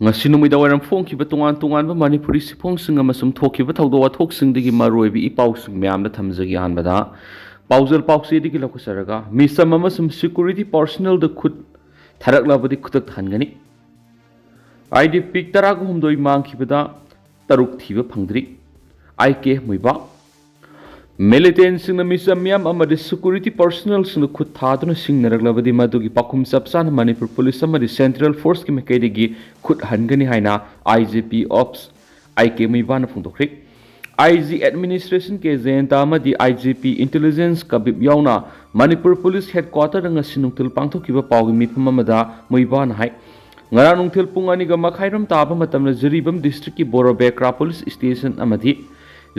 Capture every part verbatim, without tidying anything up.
ꯉꯁꯤ ꯅꯨꯃꯤꯗꯥꯡ ꯋꯥꯏꯔꯝ ꯐꯣꯡꯈꯤꯕ ꯇꯣꯉꯥꯟ ꯇꯣꯉꯥꯟꯕ ꯃꯅꯤꯄꯨꯔꯤ ꯁꯤꯐꯣꯡꯁꯤꯡ ꯑꯃꯁꯨꯡ ꯊꯣꯛꯈꯤꯕ ꯊꯧꯗꯣꯛ ꯋꯥꯊꯣꯛꯁꯤꯡꯗꯒꯤ ꯃꯔꯨꯑꯣꯏꯕ ꯏ ꯄꯥꯎꯁꯤꯡ ꯃꯌꯥꯝꯗ ꯊꯝꯖꯒꯦ꯫ ꯑꯍꯥꯟꯕꯗ ꯄꯥꯎꯖꯦꯜ ꯄꯥꯎꯆꯦꯗꯒꯤ ꯂꯧꯈꯠꯆꯔꯒ, ꯃꯤꯆꯝ ꯑꯃꯁꯨꯡ ꯁꯦꯀ꯭ꯌꯨꯔꯤꯇꯤ ꯄꯥꯔꯁꯣꯅꯦꯜꯗ ꯈꯨꯠ ꯊꯥꯔꯛꯂꯕꯗꯤ ꯈꯨꯗꯛꯇ ꯍꯟꯒꯅꯤ꯫ ꯑꯥꯏ ꯗꯤ ꯄꯤ ꯇꯔꯥꯒ ꯍꯨꯝꯗꯣꯏ ꯃꯥꯡꯈꯤꯕꯗ ꯇꯔꯨꯛ ꯊꯤꯕ ꯐꯪꯗ꯭ꯔꯤ꯫ ꯑꯥꯏ ꯀꯦ ꯃꯨꯏꯕꯥ꯫ ꯃꯤꯂꯤꯇꯦꯟꯁꯤꯡꯅ ꯃꯤꯆꯝ ꯃꯤꯌꯥꯝ ꯑꯃꯗꯤ ꯁꯦꯀ꯭ꯌꯨꯔꯤꯇꯤ ꯄꯥꯔꯁꯣꯅꯦꯜꯁꯤꯡꯗ ꯈꯨꯠ ꯊꯥꯗꯨꯅ ꯁꯤꯡꯅꯔꯛꯂꯕꯗꯤ ꯃꯗꯨꯒꯤ ꯄꯥꯎꯈꯨꯝ ꯆꯞ ꯆꯥꯅ ꯃꯅꯤꯄꯨꯔ ꯄꯨꯂꯤꯁ ꯑꯃꯗꯤ ꯁꯦꯟꯇ꯭ꯔꯦꯜ ꯐꯣꯔꯁꯀꯤ ꯃꯥꯏꯀꯩꯗꯒꯤ ꯈꯨꯠ ꯍꯟꯒꯅꯤ ꯍꯥꯏꯅ ꯑꯥꯏ ꯖꯤ ꯄꯤ ꯑꯣꯞꯁ ꯑꯥꯏ ꯀꯦ ꯃꯨꯏꯕꯥꯅ ꯐꯣꯡꯗꯣꯛꯈ꯭ꯔꯤ꯫ ꯑꯥꯏ ꯖꯤ ꯑꯦꯗꯃꯤꯅꯤꯁꯇ꯭ꯔꯦꯁꯟ ꯀꯦ ꯖꯌꯟꯇ ꯑꯃꯗꯤ ꯑꯥꯏ ꯖꯤ ꯄꯤ ꯏꯟꯇꯦꯂꯤꯖꯦꯟꯁ ꯀꯕꯤꯞ ꯌꯥꯎꯅ ꯃꯅꯤꯄꯨꯔ ꯄꯨꯂꯤꯁ ꯍꯦꯗꯀ꯭ꯋꯥꯇꯔꯗ ꯉꯁꯤ ꯅꯨꯡꯊꯤꯜ ꯄꯥꯡꯊꯣꯛꯈꯤꯕ ꯄꯥꯎꯒꯤ ꯃꯤꯐꯝ ꯑꯃꯗ ꯃꯨꯏꯕꯥꯅ ꯍꯥꯏ, ꯉꯔꯥꯡ ꯅꯨꯡꯊꯤꯜ ꯄꯨꯡ ꯑꯅꯤꯒ ꯃꯈꯥꯏꯔꯣꯝ ꯇꯥꯕ ꯃꯇꯝꯗ ꯖꯤꯔꯤꯕꯥꯝ ꯗꯤꯁꯇ꯭ꯔꯤꯛꯀꯤ ꯕꯣꯔꯣꯕꯦꯀ꯭ꯔꯥ ꯄꯨꯂꯤꯁ ꯁ꯭ꯇꯦꯁꯟ ꯑꯃꯗꯤ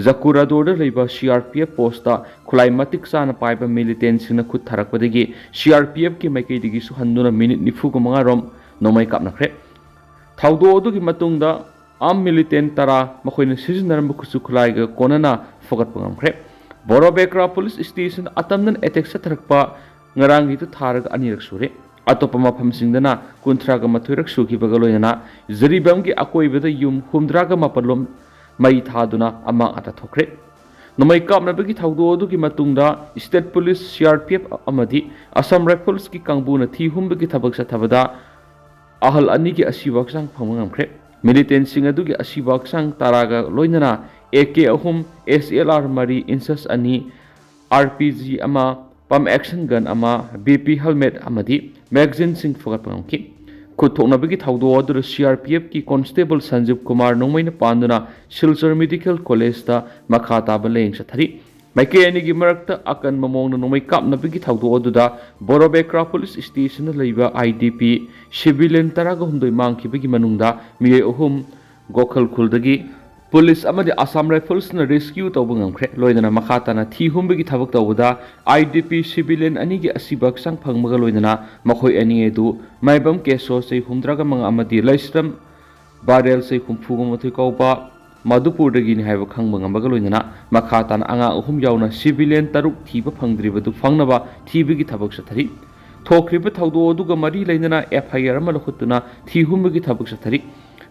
ꯖꯀꯨꯔꯥꯗꯣꯔꯗ ꯂꯩꯕ ꯁꯤ ꯑꯥꯔ ꯄꯤ ꯑꯦꯐ ꯄꯣꯁꯇ ꯈꯨꯠꯂꯥꯏ ꯃꯇꯤꯛ ꯆꯥꯅ ꯄꯥꯏꯕ ꯃꯤꯂꯤꯇꯦꯟꯁꯤꯡꯅ ꯈꯨꯠ ꯊꯥꯔꯛꯄꯗꯒꯤ ꯁꯤ ꯑꯥꯔ ꯄꯤ ꯑꯦꯐꯀꯤ ꯃꯥꯏꯀꯩꯗꯒꯤꯁꯨ ꯍꯟꯗꯨꯅ ꯃꯤꯅꯤꯠ ꯅꯤꯐꯨꯒ ꯃꯉꯥꯔꯣꯝ ꯅꯣꯡꯃꯩ ꯀꯥꯞꯅꯈ꯭ꯔꯦ꯫ ꯊꯧꯗꯣꯛ ꯑꯗꯨꯒꯤ ꯃꯇꯨꯡꯗ ꯑꯥꯔꯝ ꯃꯤꯂꯤꯇꯦꯟ ꯇꯔꯥ ꯃꯈꯣꯏꯅ ꯁꯤꯖꯤꯟꯅꯔꯝꯕ ꯈꯨꯠꯁꯨ ꯈꯨꯠꯂꯥꯏꯒ ꯀꯣꯟꯅꯅ ꯐꯒꯠꯄ ꯉꯝꯈ꯭ꯔꯦ꯫ ꯕꯣꯔꯣꯕꯦꯀ꯭ꯔꯥ ꯄꯨꯂꯤꯁ ꯁ꯭ꯇꯦꯁꯟ ꯑꯇꯝꯅꯅ ꯑꯦꯇꯦꯛ ꯆꯠꯊꯔꯛꯄ ꯉꯔꯥꯡꯒꯤꯗꯨ ꯊꯥꯔꯒ ꯑꯅꯤꯔꯛ ꯁꯨꯔꯦ꯫ ꯑꯇꯣꯞꯄ ꯃꯐꯝꯁꯤꯡꯗꯅ ꯀꯨꯟꯊ꯭ꯔꯥꯒ ꯃꯥꯊꯣꯏꯔꯛ ꯁꯨꯈꯤꯕꯒ ꯂꯣꯏꯅꯅ ꯖꯤꯔꯤꯕꯥꯝꯒꯤ ꯑꯀꯣꯏꯕꯗ ꯌꯨꯝ ꯍꯨꯝꯗ꯭ꯔꯥꯒ ꯃꯥꯄꯜ ꯂꯣꯝ ꯃꯩ ꯊꯥꯗꯨꯅ ꯑꯃꯥꯡ ꯑꯇꯥ ꯊꯣꯛꯈ꯭ꯔꯦ꯫ ꯅꯣꯡꯃꯩ ꯀꯥꯞꯅꯕꯒꯤ ꯊꯧꯗꯣꯛ ꯑꯗꯨꯒꯤ ꯃꯇꯨꯡꯗ ꯁ꯭ꯇꯦꯠ ꯄꯨꯂꯤꯁ, ꯁꯤ ꯑꯥꯔ ꯄꯤ ꯑꯦꯐ ꯑꯃꯗꯤ ꯑꯁꯥꯝ ꯔꯥꯏꯐꯜꯁꯀꯤ ꯀꯥꯡꯕꯨꯅ ꯊꯤ ꯍꯨꯝꯕꯒꯤ ꯊꯕꯛ ꯆꯠꯊꯕꯗ ꯑꯍꯜ ꯑꯅꯤꯒꯤ ꯑꯁꯤꯕ ꯍꯛꯆꯥꯡ ꯐꯪꯕ ꯉꯝꯈ꯭ꯔꯦ꯫ ꯃꯤꯂꯤꯇꯦꯟꯁꯤꯡ ꯑꯗꯨꯒꯤ ꯑꯁꯤꯕ ꯍꯛꯆꯥꯡ ꯇꯔꯥꯒ ꯂꯣꯏꯅꯅ ꯑꯦ ꯀꯦ ꯑꯍꯨꯝ, ꯑꯦꯁ ꯑꯦꯜ ꯑꯥꯔ ꯃꯔꯤ, ꯏꯟꯁꯁ ꯑꯅꯤ, ꯑꯥꯔ ꯄꯤ ꯖꯤ ꯑꯃ, ꯄꯝ ꯑꯦꯛꯁꯟ ꯒꯟ ꯑꯃ, ꯕꯤ ꯄꯤ ꯍꯦꯜꯃꯦꯠ ꯑꯃꯗꯤ ꯃꯦꯒꯥꯖꯤꯟꯁꯤꯡ ꯐꯒꯠꯄ ꯉꯝꯈꯤ꯫ ꯈꯨꯠ ꯊꯣꯛꯅꯕꯒꯤ ꯊꯧꯗꯣꯛ ꯑꯗꯨꯗ ꯁꯤ ꯑꯥꯔ ꯄꯤ ꯑꯦꯐꯀꯤ ꯀꯣꯟꯁꯇꯦꯕꯜ ꯁꯟꯖꯤꯕ ꯀꯨꯃꯥꯔ ꯅꯣꯡꯃꯩꯅ ꯄꯥꯟꯗꯨꯅ ꯁꯤꯜꯆꯔ ꯃꯦꯗꯤꯀꯦꯜ ꯀꯣꯂꯦꯖꯇ ꯃꯈꯥ ꯇꯥꯕ ꯂꯥꯌꯦꯡ ꯆꯠꯊꯔꯤ꯫ ꯃꯥꯏꯀꯩ ꯑꯅꯤꯒꯤ ꯃꯔꯛꯇ ꯑꯀꯟꯕ ꯃꯑꯣꯡꯗ ꯅꯣꯡꯃꯩ ꯀꯥꯞꯅꯕꯒꯤ ꯊꯧꯗꯣꯛ ꯑꯗꯨꯗ ꯕꯣꯔꯣꯕꯦꯀ꯭ꯔꯥ ꯄꯨꯂꯤꯁ ꯁ꯭ꯇꯦꯁꯟꯗ ꯂꯩꯕ ꯑꯥꯏ ꯗꯤ ꯄꯤ ꯁꯤꯚꯤꯂꯤꯌꯟ ꯇꯔꯥꯒ ꯍꯨꯝꯗꯣꯏ ꯃꯥꯡꯈꯤꯕꯒꯤ ꯃꯅꯨꯡꯗ ꯃꯤꯑꯣꯏ ꯑꯍꯨꯝ ꯒꯣꯈꯜ ꯈꯨꯜꯗꯒꯤ ꯄꯨꯂꯤꯁ ꯑꯃꯗꯤ ꯑꯁꯥꯝ ꯔꯥꯏꯐꯜꯁꯅ ꯔꯦꯁꯀ꯭ꯌꯨ ꯇꯧꯕ ꯉꯝꯈ꯭ꯔꯦ꯫ ꯂꯣꯏꯅꯅ ꯃꯈꯥ ꯇꯥꯅ ꯊꯤ ꯍꯨꯝꯕꯒꯤ ꯊꯕꯛ ꯇꯧꯕꯗ ꯑꯥꯏ ꯗꯤ ꯄꯤ ꯁꯤꯚꯤꯂꯤꯌꯟ ꯑꯅꯤꯒꯤ ꯑꯁꯤꯕ ꯍꯛꯆꯥꯡ ꯐꯪꯕꯒ ꯂꯣꯏꯅꯅ ꯃꯈꯣꯏ ꯑꯅꯤ ꯑꯗꯨ ꯃꯥꯏꯕꯝ ꯀꯦꯁꯣ ꯆꯍꯤ ꯍꯨꯝꯗ꯭ꯔꯥꯒ ꯃꯉꯥ ꯑꯃꯗꯤ ꯂꯩꯁ꯭ꯔꯝ ꯕꯥꯔꯦꯜ ꯆꯍꯤ ꯍꯨꯝꯐꯨꯒ ꯃꯥꯊꯣꯏ ꯀꯧꯕ ꯃꯥꯗꯨꯄꯨꯔꯗꯒꯤꯅꯤ ꯍꯥꯏꯕ ꯈꯪꯕ ꯉꯝꯕꯒ ꯂꯣꯏꯅꯅ ꯃꯈꯥ ꯇꯥꯅ ꯑꯉꯥꯡ ꯑꯍꯨꯝ ꯌꯥꯎꯅ ꯁꯤꯚꯤꯂꯤꯌꯟ ꯇꯔꯨꯛ ꯊꯤꯕ ꯐꯪꯗ꯭ꯔꯤꯕꯗꯨ ꯐꯪꯅꯕ ꯊꯤꯕꯒꯤ ꯊꯕꯛ ꯆꯠꯊꯔꯤ꯫ ꯊꯣꯛꯈ꯭ꯔꯤꯕ ꯊꯧꯗꯣꯛ ꯑꯗꯨꯒ ꯃꯔꯤ ꯂꯩꯅꯅ ꯑꯦꯐ ꯑꯥꯏ ꯑꯥꯔ ꯑꯃ ꯂꯧꯈꯠꯇꯨꯅ ꯊꯤ ꯍꯨꯝꯕꯒꯤ ꯊꯕꯛ ꯆꯠꯊꯔꯤ꯫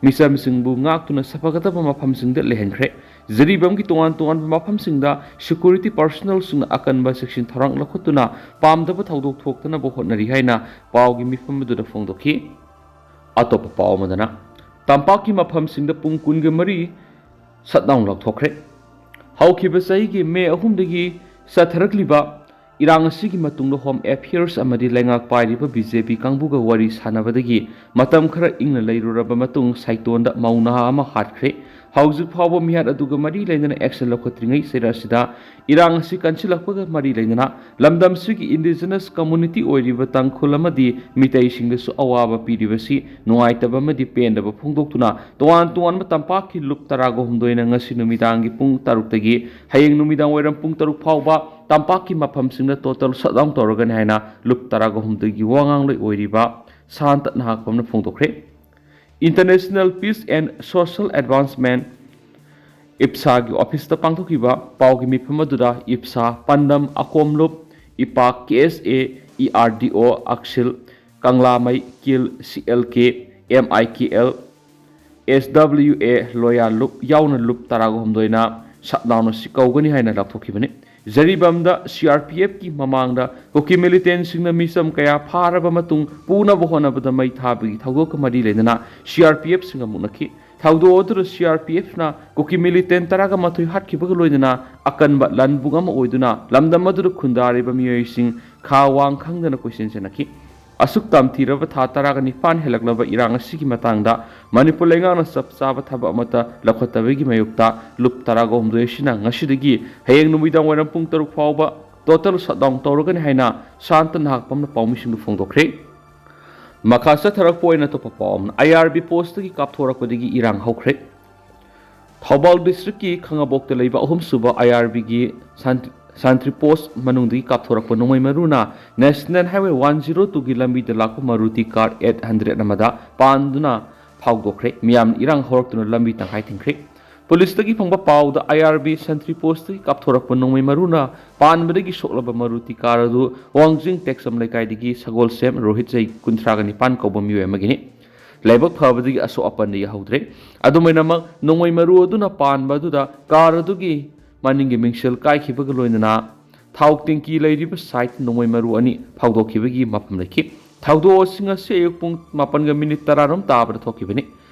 ꯃꯤꯆꯝꯁꯤꯡꯕꯨ ꯉꯥꯛꯇꯨꯅ ꯐꯒꯗꯕ ꯃꯐꯝꯁꯤꯡꯗ ꯂꯩꯍꯟꯈ꯭ꯔꯦ꯫ ꯖꯤꯔꯤꯕꯥꯝꯒꯤ ꯇꯣꯉꯥꯟ ꯇꯣꯉꯥꯟꯕ ꯃꯐꯝꯁꯤꯡꯗ ꯁꯦꯀ꯭ꯌꯨꯔꯤꯇꯤ ꯄꯥꯔꯁꯣꯅꯦꯜꯁꯤꯡꯅ ꯑꯀꯟꯕ ꯆꯦꯛꯁꯤꯟ ꯊꯧꯔꯥꯡ ꯂꯧꯈꯠꯇꯨꯅ ꯄꯥꯝꯗꯕ ꯊꯧꯗꯣꯛ ꯊꯣꯛꯇꯅꯕ ꯍꯣꯠꯅꯔꯤ ꯍꯥꯏꯅ ꯄꯥꯎꯒꯤ ꯃꯤꯐꯝ ꯑꯗꯨꯗ ꯐꯣꯡꯗꯣꯛꯈꯤ꯫ ꯑꯇꯣꯞꯄ ꯄꯥꯎ ꯑꯃꯗꯅ, ꯇꯝꯄꯥꯛꯀꯤ ꯃꯐꯝꯁꯤꯡꯗ ꯄꯨꯡ ꯀꯨꯟꯒ ꯃꯔꯤ ꯁꯠꯗꯥꯎꯟ ꯂꯥꯎꯊꯣꯛꯈ꯭ꯔꯦ꯫ ꯍꯧꯈꯤꯕ ꯆꯍꯤꯒꯤ ꯃꯦ ꯑꯍꯨꯝꯗꯒꯤ ꯆꯠꯊꯔꯛꯂꯤꯕ ꯏꯔꯥꯡ ꯑꯁꯤꯒꯤ ꯃꯇꯨꯡꯗ ꯍꯣꯝ ꯑꯦꯐꯤꯌꯔꯁ ꯑꯃꯗꯤ ꯂꯩꯉꯥꯛ ꯄꯥꯏꯔꯤꯕ ꯕꯤ ꯖꯦ ꯄꯤ ꯀꯥꯡꯕꯨꯒ ꯋꯥꯔꯤ ꯁꯥꯟꯅꯕꯗꯒꯤ ꯃꯇꯝ ꯈꯔ ꯏꯪꯅ ꯂꯩꯔꯨꯔꯕ ꯃꯇꯨꯡ ꯁꯥꯏꯇꯣꯟꯗ ꯃꯧ ꯅꯍꯥ ꯑꯃ ꯍꯥꯠꯈ꯭ꯔꯦ꯫ ꯍꯧꯖꯤꯛ ꯐꯥꯎꯕ ꯃꯤꯍꯥꯠ ꯑꯗꯨꯒ ꯃꯔꯤ ꯂꯩꯅꯅ ꯑꯦꯛꯁꯟ ꯂꯧꯈꯠꯇ꯭ꯔꯤꯉꯩ ꯆꯩꯔꯥꯛ ꯑꯁꯤꯗ ꯏꯔꯥꯡ ꯑꯁꯤ ꯀꯟꯁꯤꯜꯂꯛꯄꯒ ꯃꯔꯤ ꯂꯩꯅꯅ ꯂꯝꯗꯝꯁꯤꯒꯤ ꯏꯟꯗꯤꯖꯤꯅꯁ ꯀꯝꯃꯨꯅꯤꯇꯤ ꯑꯣꯏꯔꯤꯕ ꯇꯥꯡꯈꯨꯜ ꯑꯃꯗꯤ ꯃꯤꯇꯩꯁꯤꯡꯗꯁꯨ ꯑꯋꯥꯕ ꯄꯤꯔꯤꯕꯁꯤ ꯅꯨꯡꯉꯥꯏꯇꯕ ꯑꯃꯗꯤ ꯄꯦꯟꯗꯕ ꯐꯣꯡꯗꯣꯛꯇꯨꯅ ꯇꯣꯉꯥꯟ ꯇꯣꯉꯥꯟꯕ ꯇꯝꯄꯥꯛꯀꯤ ꯂꯨꯞ ꯇꯔꯥꯒ ꯍꯨꯝꯗꯣꯏꯅ ꯉꯁꯤ ꯅꯨꯃꯤꯗꯥꯡꯒꯤ ꯄꯨꯡ ꯇꯔꯨꯛꯇꯒꯤ ꯍꯌꯦꯡ ꯅꯨꯃꯤꯗꯥꯡ ꯋꯥꯏꯔꯝ ꯄꯨꯡ ꯇꯔꯨꯛ ꯐꯥꯎꯕ ꯇꯝꯄꯥꯛꯀꯤ ꯃꯐꯝꯁꯤꯡꯗ ꯇꯣꯇꯦꯜ ꯁꯠꯗꯥꯎꯟ ꯇꯧꯔꯒꯅꯤ ꯍꯥꯏꯅ ꯂꯨꯞ ꯇꯔꯥꯒ ꯍꯨꯝꯗꯣꯏꯒꯤ ꯋꯥ ꯉꯥꯡꯂꯣꯏ ꯑꯣꯏꯔꯤꯕ ꯁꯥꯟꯇ ꯅꯍꯥꯛꯄꯝꯅ ꯐꯣꯡꯗꯣꯛꯈ꯭ꯔꯦ꯫ International Peace and Social Advancement, ꯏꯞꯁꯥꯒꯤ ꯑꯣꯐꯤꯁꯇ ꯄꯥꯡꯊꯣꯛꯈꯤꯕ ꯄꯥꯎꯒꯤ ꯃꯤꯐꯝ ꯑꯗꯨꯗ ꯏꯞꯁꯥ, ꯄꯥꯟꯗꯝ, ꯑꯀꯣꯝꯂꯨꯞ, ꯏꯄꯥꯛ, ꯀꯦ ꯑꯦꯁ ꯑꯦ, ꯏ ꯑꯥꯔ ꯗꯤ ꯑꯣ, ꯑꯛꯁꯤꯜ, ꯀꯪꯂꯥꯃꯩ, ꯀꯤꯜ, ꯁꯤ ꯑꯦꯜ ꯀꯦ, ꯑꯦꯝ ꯑꯥꯏ ꯀꯦ ꯑꯦꯜ, ꯑꯦꯁ ꯗꯕ꯭ꯂꯤꯎ ꯑꯦ, ꯂꯣꯌꯥ ꯂꯨꯞ ꯌꯥꯎꯅ ꯂꯨꯞ ꯇꯔꯥꯒ ꯍꯨꯝꯗꯣꯏꯅ ꯁꯠꯗꯥꯎꯟ ꯑꯁꯤ ꯀꯧꯒꯅꯤ ꯍꯥꯏꯅ ꯂꯥꯎꯊꯣꯛꯈꯤꯕꯅꯤ꯫ ꯖꯔꯤꯕꯥꯝꯗ ꯁꯤ ꯑꯥꯔ ꯄꯤ ꯑꯦꯐꯀꯤ ꯃꯃꯥꯡꯗ ꯀꯨꯀꯤ ꯃꯤꯂꯤꯇꯦꯟꯁꯤꯡꯅ ꯃꯤꯆꯝ ꯀꯌꯥ ꯐꯥꯔꯕ ꯃꯇꯨꯡ ꯄꯨꯅꯕ ꯍꯣꯠꯅꯕꯗ ꯃꯩ ꯊꯥꯕꯒꯤ ꯊꯧꯗꯣꯛꯀ ꯃꯔꯤ ꯂꯩꯅꯅ ꯁꯤ ꯑꯥꯔ ꯄꯤ ꯑꯦꯐꯁꯤꯡꯒ ꯃꯨꯛꯅꯈꯤ꯫ ꯊꯧꯗꯣꯛ ꯑꯗꯨꯗ ꯁꯤ ꯑꯥꯔ ꯄꯤ ꯑꯦꯐꯅ ꯀꯨꯀꯤ ꯃꯤꯂꯤꯇꯦꯟ ꯇꯔꯥꯒ ꯃꯥꯊꯣꯏ ꯍꯥꯠꯈꯤꯕꯒ ꯂꯣꯏꯅꯅ ꯑꯀꯟꯕ ꯂꯥꯟꯕꯨꯡ ꯑꯃ ꯑꯣꯏꯗꯨꯅ ꯂꯝꯗꯝ ꯑꯗꯨꯗ ꯈꯨꯟꯗꯥꯔꯤꯕ ꯃꯤꯑꯣꯏꯁꯤꯡ ꯈꯥ ꯋꯥꯡ ꯈꯪꯗꯅ ꯀꯣꯏꯆꯦꯟ ꯆꯦꯟꯅꯈꯤ꯫ ꯑꯁꯨꯛ ꯇꯝꯊꯤꯔꯕ ꯊꯥ ꯇꯔꯥꯒ ꯅꯤꯄꯥꯟ ꯍꯦꯜꯂꯛꯂꯕ ꯏꯔꯥꯡ ꯑꯁꯤꯒꯤ ꯃꯇꯥꯡꯗ ꯃꯅꯤꯄꯨꯔ ꯂꯩꯉꯥꯛꯅ ꯆꯞ ꯆꯥꯕ ꯊꯕꯛ ꯑꯃꯠꯇ ꯂꯧꯈꯠꯇꯕꯒꯤ ꯃꯥꯌꯣꯛꯇ ꯂꯨꯞ ꯇꯔꯥꯒ ꯍꯨꯝꯗꯣꯏ ꯑꯁꯤꯅ ꯉꯁꯤꯗꯒꯤ ꯍꯌꯦꯡ ꯅꯨꯃꯤꯗꯥꯡ ꯋꯥꯏꯔꯝ ꯄꯨꯡ ꯇꯔꯨꯛ ꯐꯥꯎꯕ ꯇꯣꯇꯦꯜ ꯁꯠꯗꯥꯎꯟ ꯇꯧꯔꯒꯅꯤ ꯍꯥꯏꯅ ꯁꯥꯟꯇ ꯅꯍꯥꯛꯄꯝꯅ ꯄꯥꯎꯃꯤꯁꯤꯡꯗ ꯐꯣꯡꯗꯣꯛꯈ꯭ꯔꯦ꯫ ꯃꯈꯥ ꯆꯠꯊꯔꯛꯄ ꯑꯣꯏꯅ ꯑꯇꯣꯞꯄ ꯄꯥꯎ ꯑꯃꯅ, ꯑꯥꯏ ꯑꯥꯔ ꯕꯤ ꯄꯣꯁꯇꯒꯤ ꯀꯥꯞꯊꯣꯔꯛꯄꯗꯒꯤ ꯏꯔꯥꯡ ꯍꯧꯈ꯭ꯔꯦ꯫ ꯊꯧꯕꯥꯜ ꯗꯤꯁꯇ꯭ꯔꯤꯛꯀꯤ ꯈꯥꯉꯕꯣꯛꯇ ꯂꯩꯕ ꯑꯍꯨꯝꯁꯨꯕ ꯑꯥꯏ ꯑꯥꯔ ꯕꯤꯒꯤ ꯁꯥꯟꯇ꯭ꯔꯤ ꯄꯣꯁ ꯃꯅꯨꯡꯗꯒꯤ ꯀꯥꯞꯊꯣꯔꯛꯄ ꯅꯣꯡꯃꯩ ꯃꯔꯨꯅ ꯅꯦꯁꯅꯦꯜ ꯍꯥꯏꯋꯦ ꯋꯥꯟ ꯖꯤꯔꯣ ꯇꯨꯒꯤ ꯂꯝꯕꯤꯗ ꯂꯥꯛꯄ ꯃꯥꯔꯨꯇꯤ ꯀꯥꯔ ꯑꯩꯠ ꯍꯟꯗ꯭ꯔꯦꯠ ꯑꯃꯗ ꯄꯥꯟꯗꯨꯅ ꯐꯥꯎꯗꯣꯛꯈ꯭ꯔꯦ꯫ ꯃꯤꯌꯥꯝꯅ ꯏꯔꯥꯡ ꯍꯧꯔꯛꯇꯨꯅ ꯂꯝꯕꯤ ꯇꯪꯈꯥꯏ ꯊꯤꯡꯈ꯭ꯔꯦ꯫ ꯄꯨꯂꯤꯁꯇꯒꯤ ꯐꯪꯕ ꯄꯥꯎꯗ ꯑꯥꯏ ꯑꯥꯔ ꯕꯤ ꯁꯟꯇ꯭ꯔꯤ ꯄꯣꯁꯇꯒꯤ ꯀꯥꯞꯊꯣꯔꯛꯄ ꯅꯣꯡꯃꯩ ꯃꯔꯨꯅ ꯄꯥꯟꯕꯗꯒꯤ ꯁꯣꯛꯂꯕ ꯃꯔꯨ ꯇꯤ ꯀꯥꯔ ꯑꯗꯨ ꯋꯥꯡꯖꯤꯡ ꯇꯦꯛꯆꯝ ꯂꯩꯀꯥꯏꯗꯒꯤ ꯁꯒꯣꯜꯁꯦꯝ ꯔꯣꯍꯤꯠ, ꯆꯍꯤ ꯀꯨꯟꯊ꯭ꯔꯥꯒ ꯅꯤꯄꯥꯟ ꯀꯧꯕ ꯃꯤꯑꯣꯏ ꯑꯃꯒꯤꯅꯤ꯫ ꯂꯥꯏꯕꯛ ꯐꯕꯗꯒꯤ ꯑꯁꯣꯛ ꯑꯄꯟꯗꯤ ꯌꯥꯍꯧꯗ꯭ꯔꯦ꯫ ꯑꯗꯨꯃꯥꯏꯅꯃꯛ, ꯅꯣꯡꯃꯩ ꯃꯔꯨ ꯑꯗꯨꯅ ꯄꯥꯟꯕ ꯑꯗꯨꯗ ꯀꯥꯔ ꯑꯗꯨꯒꯤ ꯃꯅꯤꯡꯒꯤ ꯃꯤꯡꯁꯦꯜ ꯀꯥꯏꯈꯤꯕꯒ ꯂꯣꯏꯅꯅ ꯊꯥꯎ ꯇꯦꯡꯀꯤ ꯂꯩꯔꯤꯕ ꯁꯥꯏꯠ ꯅꯣꯡꯃꯩ ꯃꯔꯨ ꯑꯅꯤ ꯐꯥꯎꯗꯣꯛꯈꯤꯕꯒꯤ ꯃꯐꯝ ꯂꯩꯈꯤ꯫ ꯊꯧꯗꯣꯛ ꯑꯁꯤ ꯉꯁꯤ ꯑꯌꯨꯛ ꯄꯨꯡ ꯃꯥꯄꯟꯒ ꯃꯤꯅꯤꯠ ꯇꯔꯥꯔꯣꯝ ꯇꯥꯕꯗ ꯊꯣꯛꯈꯤꯕꯅꯤ꯫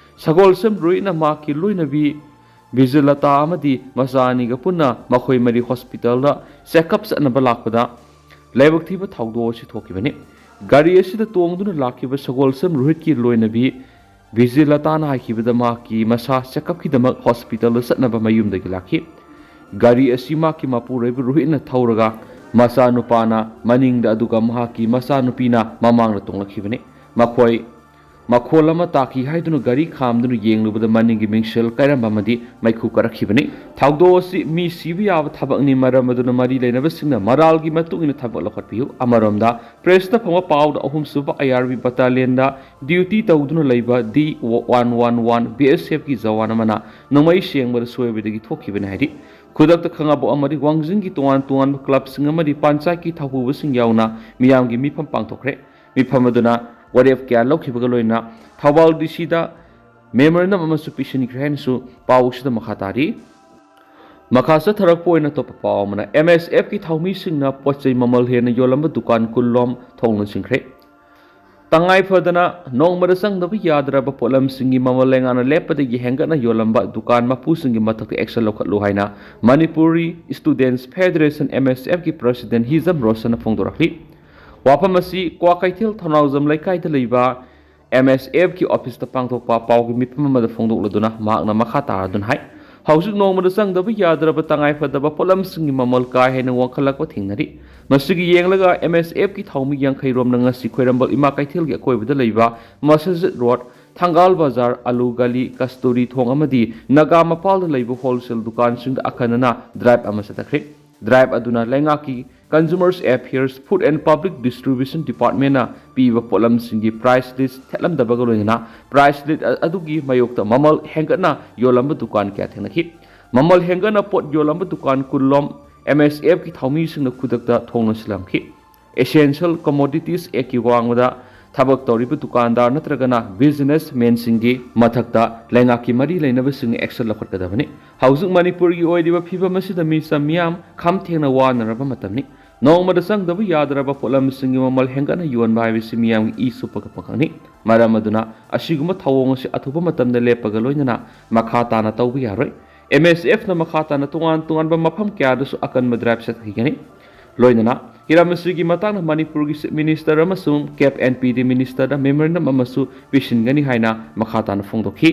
ꯁꯒꯣꯜꯁꯦꯝ ꯔꯣꯍꯤꯠꯅ ꯃꯍꯥꯛꯀꯤ ꯂꯣꯏꯅꯕꯤ ꯕꯤꯖꯦꯂꯇꯥ ꯑꯃꯗꯤ ꯃꯆꯥ ꯑꯅꯤꯒ ꯄꯨꯟꯅ ꯃꯈꯣꯏ ꯃꯔꯤ ꯍꯣꯁꯄꯤꯇꯥꯜꯗ ꯆꯦꯛꯑꯞ ꯆꯠꯅꯕ ꯂꯥꯛꯄꯗ ꯂꯥꯏꯕꯛ ꯊꯤꯕ ꯊꯧꯗꯣꯛ ꯑꯁꯤ ꯊꯣꯛꯈꯤꯕꯅꯤ꯫ ꯒꯥꯔꯤ ꯑꯁꯤꯗ ꯇꯣꯡꯗꯨꯅ ꯂꯥꯛꯈꯤꯕ ꯁꯒꯣꯜꯁꯦꯝ ꯔꯣꯍꯤꯠꯀꯤ ꯂꯣꯏꯅꯕꯤ ꯕꯤꯖꯦꯂꯇꯥꯅ ꯍꯥꯏꯈꯤꯕꯗ, ꯃꯍꯥꯛꯀꯤ ꯃꯁꯥ ꯆꯦꯛꯑꯞꯀꯤꯗꯃꯛ ꯍꯣꯁꯄꯤꯇꯥꯜꯗ ꯆꯠꯅꯕ ꯃꯌꯨꯝꯗꯒꯤ ꯂꯥꯛꯈꯤ꯫ ꯒꯥꯔꯤ ꯑꯁꯤ ꯃꯍꯥꯛꯀꯤ ꯃꯄꯨꯔꯣꯏꯕ ꯔꯣꯍꯤꯠꯅ ꯊꯧꯔꯒ ꯃꯆꯥꯅꯨꯄꯥꯅ ꯃꯅꯤꯡꯗ, ꯑꯗꯨꯒ ꯃꯍꯥꯛꯀꯤ ꯃꯆꯥꯅꯨꯄꯤꯅ ꯃꯃꯥꯡꯗ ꯇꯣꯡꯂꯛꯈꯤꯕꯅꯤ꯫ ꯃꯈꯣꯏ ꯃꯈꯣꯜ ꯑꯃ ꯇꯥꯈꯤ ꯍꯥꯏꯗꯨꯅ ꯒꯥꯔꯤ ꯈꯥꯝꯗꯨꯅ ꯌꯦꯡꯂꯨꯕꯗ ꯃꯅꯤꯡꯒꯤ ꯃꯤꯡꯁꯦꯜ ꯀꯥꯏꯔꯝꯕ ꯑꯃꯗꯤ ꯃꯩꯈꯨ ꯀꯥꯔꯛꯈꯤꯕꯅꯤ꯫ ꯊꯧꯗꯣꯛ ꯑꯁꯤ ꯃꯤ ꯁꯤꯕ ꯌꯥꯕ ꯊꯕꯛꯅꯤ, ꯃꯔꯝ ꯑꯗꯨꯅ ꯃꯔꯤ ꯂꯩꯅꯕꯁꯤꯡꯅ ꯃꯔꯥꯜꯒꯤ ꯃꯇꯨꯡ ꯏꯟꯅ ꯊꯕꯛ ꯂꯧꯈꯠꯄꯤꯌꯨ꯫ ꯑꯃꯔꯣꯝꯗ, ꯄ꯭ꯔꯦꯁꯇ ꯐꯪꯕ ꯄꯥꯎꯗ, ꯑꯍꯨꯝꯁꯨꯕ ꯑꯥꯏ ꯑꯥꯔ ꯕꯤ ꯕꯠꯇꯥꯂꯤꯌꯟꯗ ꯗ꯭ꯌꯨꯇꯤ ꯇꯧꯗꯨꯅ ꯂꯩꯕ ꯗꯤ ꯋꯥꯟ ꯋꯥꯟ ꯋꯥꯟ ꯕꯤ ꯑꯦꯁ ꯑꯦꯐꯀꯤ ꯖꯋꯥꯟ ꯑꯃꯅ ꯅꯣꯡꯃꯩ ꯁꯦꯡꯕꯗ ꯁꯣꯏꯕꯗꯒꯤ ꯊꯣꯛꯈꯤꯕꯅꯤ ꯍꯥꯏꯔꯤ꯫ ꯈꯨꯗꯛꯇ ꯈꯪꯉꯕ ꯑꯃꯗꯤ ꯋꯥꯡꯖꯤꯡꯒꯤ ꯇꯣꯉꯥꯟ ꯇꯣꯉꯥꯟꯕ ꯀ꯭ꯂꯕꯁꯤꯡ ꯑꯃꯗꯤ ꯄꯟꯆꯥꯌꯠꯀꯤ ꯊꯧꯄꯨꯕꯁꯤꯡ ꯌꯥꯎꯅ ꯃꯤꯌꯥꯝꯒꯤ ꯃꯤꯐꯝ ꯄꯥꯡꯊꯣꯛꯈ꯭ꯔꯦ꯫ ꯃꯤꯐꯝ ꯑꯗꯨꯅ ꯋꯥꯔꯦꯞ ꯀꯌꯥ ꯂꯧꯈꯤꯕꯒ ꯂꯣꯏꯅꯅ ꯊꯧꯕꯥꯜ ꯗꯤ ꯁꯤꯗ ꯃꯦꯃꯣꯔꯦꯟꯗꯝ ꯑꯃꯁꯨ ꯄꯤꯁꯤꯟꯈ꯭ꯔꯦ ꯍꯥꯏꯅꯁꯨ ꯄꯥꯎ ꯑꯁꯤꯗ ꯃꯈꯥ ꯇꯥꯔꯤ꯫ ꯃꯈꯥ ꯆꯠꯊꯔꯛꯄ ꯑꯣꯏꯅ ꯑꯇꯣꯞꯄ ꯄꯥꯎ ꯑꯃꯅ, ꯑꯦꯝ ꯑꯦꯁ ꯑꯦꯐꯀꯤ ꯊꯧꯃꯤꯁꯤꯡꯅ ꯄꯣꯠ ꯆꯩ ꯃꯃꯜ ꯍꯦꯟꯅ ꯌꯣꯜꯂꯝꯕ ꯗꯨꯀꯥꯟ ꯀꯨꯟ ꯂꯣꯝ ꯊꯣꯡ ꯂꯣꯟꯁꯤꯟꯈ꯭ꯔꯦ꯫ ꯇꯉꯥꯏ ꯐꯗꯅ ꯅꯣꯡꯃꯗ ꯆꯪꯗꯕ ꯌꯥꯗ꯭ꯔꯕ ꯄꯣꯠꯂꯝꯁꯤꯡꯒꯤ ꯃꯃꯜ ꯂꯩꯉꯥꯛꯅ ꯂꯦꯞꯄꯗꯒꯤ ꯍꯦꯟꯒꯠꯅ ꯌꯣꯜꯂꯝꯕ ꯗꯨꯀꯥꯟ ꯃꯄꯨꯁꯤꯡꯒꯤ ꯃꯊꯛꯇ action ꯂꯧꯈꯠꯂꯨ ꯍꯥꯏꯅ Manipuri Students Federation, M S F ꯀꯤ president ꯍꯤꯖꯝ ꯔꯣꯁꯟꯅ ꯐꯣꯡꯗꯣꯔꯛꯂꯤ꯫ ꯋꯥꯐꯝ ꯑꯁꯤ ꯀ꯭ꯋꯥꯀꯩꯊꯦꯜ ꯊꯧꯅꯥꯎꯖꯝ ꯂꯩꯀꯥꯏꯗ ꯂꯩꯕ ꯑꯦꯝ ꯑꯦꯁ ꯑꯦꯐ ꯀꯤ office ꯇ ꯄꯥꯡꯊꯣꯛꯄ ꯄꯥꯎꯒꯤ ꯃꯤꯐꯝ ꯑꯃꯗ ꯐꯣꯡꯗꯣꯛꯂꯗꯨꯅ ꯃꯍꯥꯛꯅ ꯃꯈꯥ ꯇꯥꯔꯗꯨꯅ ꯍꯥꯏ, ꯍꯧꯖꯤꯛ ꯅꯣꯡꯃꯗ ꯆꯪꯗꯕ ꯌꯥꯗ꯭ꯔꯕ ꯇꯉꯥꯏꯐꯗꯕ ꯄꯣꯠꯂꯝꯁꯤꯡꯒꯤ ꯃꯃꯜ ꯀꯥ ꯍꯦꯟꯅ ꯋꯥꯡꯈꯠꯂꯛꯄ ꯊꯦꯡꯅꯔꯤ꯫ ꯃꯁꯤꯒꯤ ꯌꯦꯡꯂꯒ ꯑꯦꯝ ꯑꯦꯁ ꯑꯦꯐ ꯀꯤ ꯊꯧꯃꯤ ꯌꯥꯡꯈꯩ ꯔꯣꯝꯅ ꯉꯁꯤ ꯈ꯭ꯋꯥꯏꯔꯝꯕꯟ ꯏꯃꯥ ꯀꯩꯊꯦꯜꯒꯤ ꯑꯀꯣꯏꯕꯗ ꯂꯩꯕ ꯃꯁꯖꯤꯗ ꯔꯣꯗ, ꯊꯪꯒꯥꯜ ꯕꯖꯥꯔ, ꯑꯂꯨ ꯒꯂꯤ, ꯀꯁꯇꯨꯔꯤ ꯊꯣꯡ ꯑꯃꯗꯤ ꯅꯥꯒꯥ ꯃꯄꯥꯜꯗ ꯂꯩꯕ wholesale ꯗꯨꯀꯥꯟꯁꯤꯡꯗ ꯑꯈꯟꯅꯅ drive ꯑꯃ ꯆꯠꯊꯈ꯭ꯔꯦ꯫ ꯗ꯭ꯔꯥꯏꯕ ꯑꯗꯨꯅ ꯂꯩꯉꯥꯛꯀꯤ Consumers Affairs, Food and Public Distribution Department ꯅ ꯄꯤꯕ ꯄꯣꯠꯂꯝꯁꯤꯡꯒꯤ price list ꯊꯦꯠꯂꯝꯗꯕꯒ ꯂꯣꯏꯅꯅ price list ꯑ-, ꯑꯗꯨꯒꯤ ꯃꯥꯌꯣꯛꯇ ꯃꯃꯜ ꯍꯦꯟꯒꯠꯅ ꯌꯣꯜꯂꯝꯕ ꯗꯨꯀꯥꯟ ꯀꯌꯥ ꯊꯦꯡꯅꯈꯤ꯫ ꯃꯃꯜ ꯍꯦꯟꯒꯠꯅ ꯄꯣꯠ ꯌꯣꯜꯂꯝꯕ ꯗꯨꯀꯥꯟ ꯀꯨꯟ ꯂꯣꯝ M S F ꯀꯤ ꯊꯧꯃꯤꯁꯤꯡꯅ ꯈꯨꯗꯛꯇ ꯊꯣꯡ ꯂꯣꯟꯁꯤꯜꯂꯝꯈꯤ꯫ Essential Commodities Act ꯀꯤ ꯋꯥꯡꯃꯗ ꯊꯕꯛ ꯇꯧꯔꯤꯕ ꯗꯨꯀꯥꯟꯗꯥꯔ ꯅꯠꯇ꯭ꯔꯒꯅ business man ꯁꯤꯡꯒꯤ ꯃꯊꯛꯇ ꯂꯩꯉꯥꯛꯀꯤ ꯃꯔꯤ ꯂꯩꯅꯕꯁꯤꯡꯅ action ꯂꯧꯈꯠꯀꯗꯕꯅꯤ꯫ ꯍꯧꯖꯤꯛ ꯃꯅꯤꯄꯨꯔꯒꯤ ꯑꯣꯏꯔꯤꯕ ꯐꯤꯕꯝ ꯑꯁꯤꯗ ꯃꯤꯆꯝ ꯃꯤꯌꯥꯝ ꯈꯝ ꯊꯦꯡꯅ ꯋꯥꯅꯔꯕ ꯃꯇꯝꯅꯤ꯫ ꯅꯣꯡꯃꯗ ꯆꯪꯗꯕ ꯌꯥꯗ꯭ꯔꯕ ꯄꯣꯠꯂꯝꯁꯤꯡꯒꯤ ꯃꯃꯜ ꯍꯦꯟꯒꯠꯅ ꯌꯣꯟꯕ ꯍꯥꯏꯕꯁꯤ ꯃꯤꯌꯥꯝꯒꯤ ꯏ ꯆꯨꯞꯄꯒ ꯄꯥꯈꯪꯅꯤ꯫ ꯃꯔꯝ ꯑꯗꯨꯅ ꯑꯁꯤꯒꯨꯝꯕ ꯊꯧꯑꯣꯡ ꯑꯁꯤ ꯑꯊꯨꯕ ꯃꯇꯝꯗ ꯂꯦꯞꯄꯒ ꯂꯣꯏꯅꯅ ꯃꯈꯥ ꯇꯥꯅ ꯇꯧꯕ ꯌꯥꯔꯣꯏ꯫ M S F ꯅ ꯃꯈꯥ ꯇꯥꯅ ꯇꯣꯉꯥꯟ ꯇꯣꯉꯥꯟꯕ ꯃꯐꯝ ꯀꯌꯥꯗꯁꯨ ꯑꯀꯟꯕ drive ꯆꯠꯊꯈꯤꯒꯅꯤ꯫ ꯂꯣꯏꯅꯅ ꯍꯤꯔꯝ ꯑꯁꯤꯒꯤ ꯃꯇꯥꯡꯗ ꯃꯅꯤꯄꯨꯔꯒꯤ Chief Minister ꯑꯃꯁꯨꯡ Cap and P D Minister the memorandum ꯑꯃꯁꯨ ꯄꯤꯁꯤꯟꯒꯅꯤ ꯍꯥꯏꯅ ꯃꯈꯥ ꯇꯥꯅ ꯐꯣꯡꯗꯣꯛꯈꯤ꯫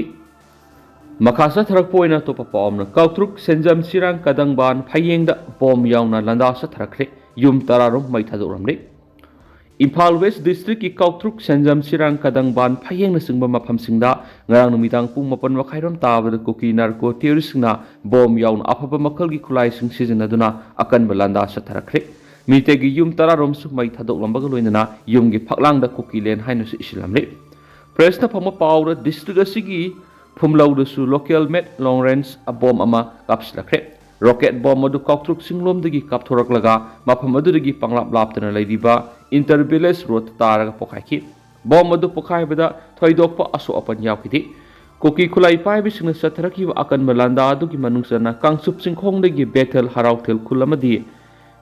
ꯃꯈꯥ ꯆꯠꯊꯔꯛꯄ ꯑꯣꯏꯅ ꯑꯇꯣꯞꯄ ꯄꯥꯎ ꯑꯃꯅ, ꯀꯥꯎꯇ꯭ꯔꯨꯛ ꯁꯦꯟꯖꯝ ꯆꯤꯔꯥꯡ ꯀꯗꯪꯕꯥꯟ ꯐꯌꯦꯡꯗ ꯕꯣꯝ ꯌꯥꯎꯅ ꯂꯥꯟꯗꯥ ꯆꯠꯊꯔꯛꯈ꯭ꯔꯦ꯫ ꯌꯨꯝ ꯇꯔꯥꯔꯣꯝ ꯃꯩ ꯊꯥꯗꯣꯛꯂꯝꯂꯦ꯫ ꯏꯝꯐꯥꯜ West District ꯀꯤ ꯀꯥꯎꯇ꯭ꯔꯨꯛ ꯁꯦꯟꯖꯝ ꯆꯤꯔꯥꯡ ꯀꯗꯪꯕꯥꯟ ꯐꯌꯦꯡꯅꯆꯤꯡꯕ ꯃꯐꯝꯁꯤꯡꯗ ꯉꯔꯥꯡ ꯅꯨꯃꯤꯗꯥꯡ ꯄꯨꯡ ꯃꯥꯄꯟ ꯃꯈꯥꯏꯔꯣꯝ ꯇꯥꯕꯗ ꯀꯨꯀꯤ narco terrorist ꯁꯤꯡꯅ ꯕꯣꯝ ꯌꯥꯎꯅ ꯑꯐꯕ ꯃꯈꯜꯒꯤ ꯈꯨꯠꯂꯥꯏꯁꯤꯡ ꯁꯤꯖꯤꯟꯅꯗꯨꯅ ꯑꯀꯟꯕ ꯂꯥꯟꯗꯥ ꯆꯠꯊꯔꯛꯈ꯭ꯔꯦ꯫ ꯃꯤꯇꯩꯒꯤ ꯌꯨꯝ ꯇꯔꯥꯔꯣꯝꯁꯨ ꯃꯩ ꯊꯥꯗꯣꯛꯂꯝꯕꯒ ꯂꯣꯏꯅꯅ ꯌꯨꯝꯒꯤ ꯐꯛꯂꯥꯡꯗ ꯀꯨꯀꯤ ꯂꯦꯟ ꯍꯥꯏꯅꯁꯨ ꯏꯁꯤꯜꯂꯝꯂꯦ꯫ Press ꯅ ꯐꯪꯕ ꯄꯥꯎꯗ district ꯑꯁꯤꯒꯤ ꯐꯨꯝꯂꯧꯗꯁꯨ local made long range bomb ꯑꯃ ꯀꯥꯞꯁꯤꯜꯂꯛꯈ꯭ꯔꯦ꯫ Rocket bomb ꯑꯗꯨ ꯀꯥꯎꯇ꯭ꯔꯨꯛ ꯆꯤꯡꯂꯣꯝꯗꯒꯤ ꯀꯥꯞꯊꯣꯔꯛꯂꯒ ꯃꯐꯝ ꯑꯗꯨꯗꯒꯤ ꯄꯪꯂꯥꯞ ꯂꯥꯞꯇꯅ ꯂꯩꯔꯤꯕ inter village road ꯇꯥꯔꯒ ꯄꯣꯈꯥꯏꯈꯤ꯫ ꯕꯣꯝ ꯑꯗꯨ ꯄꯣꯈꯥꯏꯕꯗ ꯊꯣꯏꯗꯣꯛꯄ ꯑꯁꯣꯛ ꯑꯄꯟ ꯌꯥꯎꯈꯤꯗꯦ꯫ ꯀꯨꯀꯤ ꯈꯨꯠꯂꯥꯏ ꯄꯥꯏꯕꯁꯤꯡꯅ ꯆꯠꯊꯔꯛꯈꯤꯕ ꯑꯀꯟꯕ ꯂꯥꯟꯗꯥ ꯑꯗꯨꯒꯤ ꯃꯅꯨꯡ ꯆꯟꯅ ꯀꯥꯡꯆꯨꯞ ꯆꯤꯡꯈꯣꯡꯗꯒꯤ ꯕꯦꯊꯦꯜ, ꯍꯔꯥꯎꯊꯦꯜ ꯈꯨꯜ ꯑꯃꯗꯤ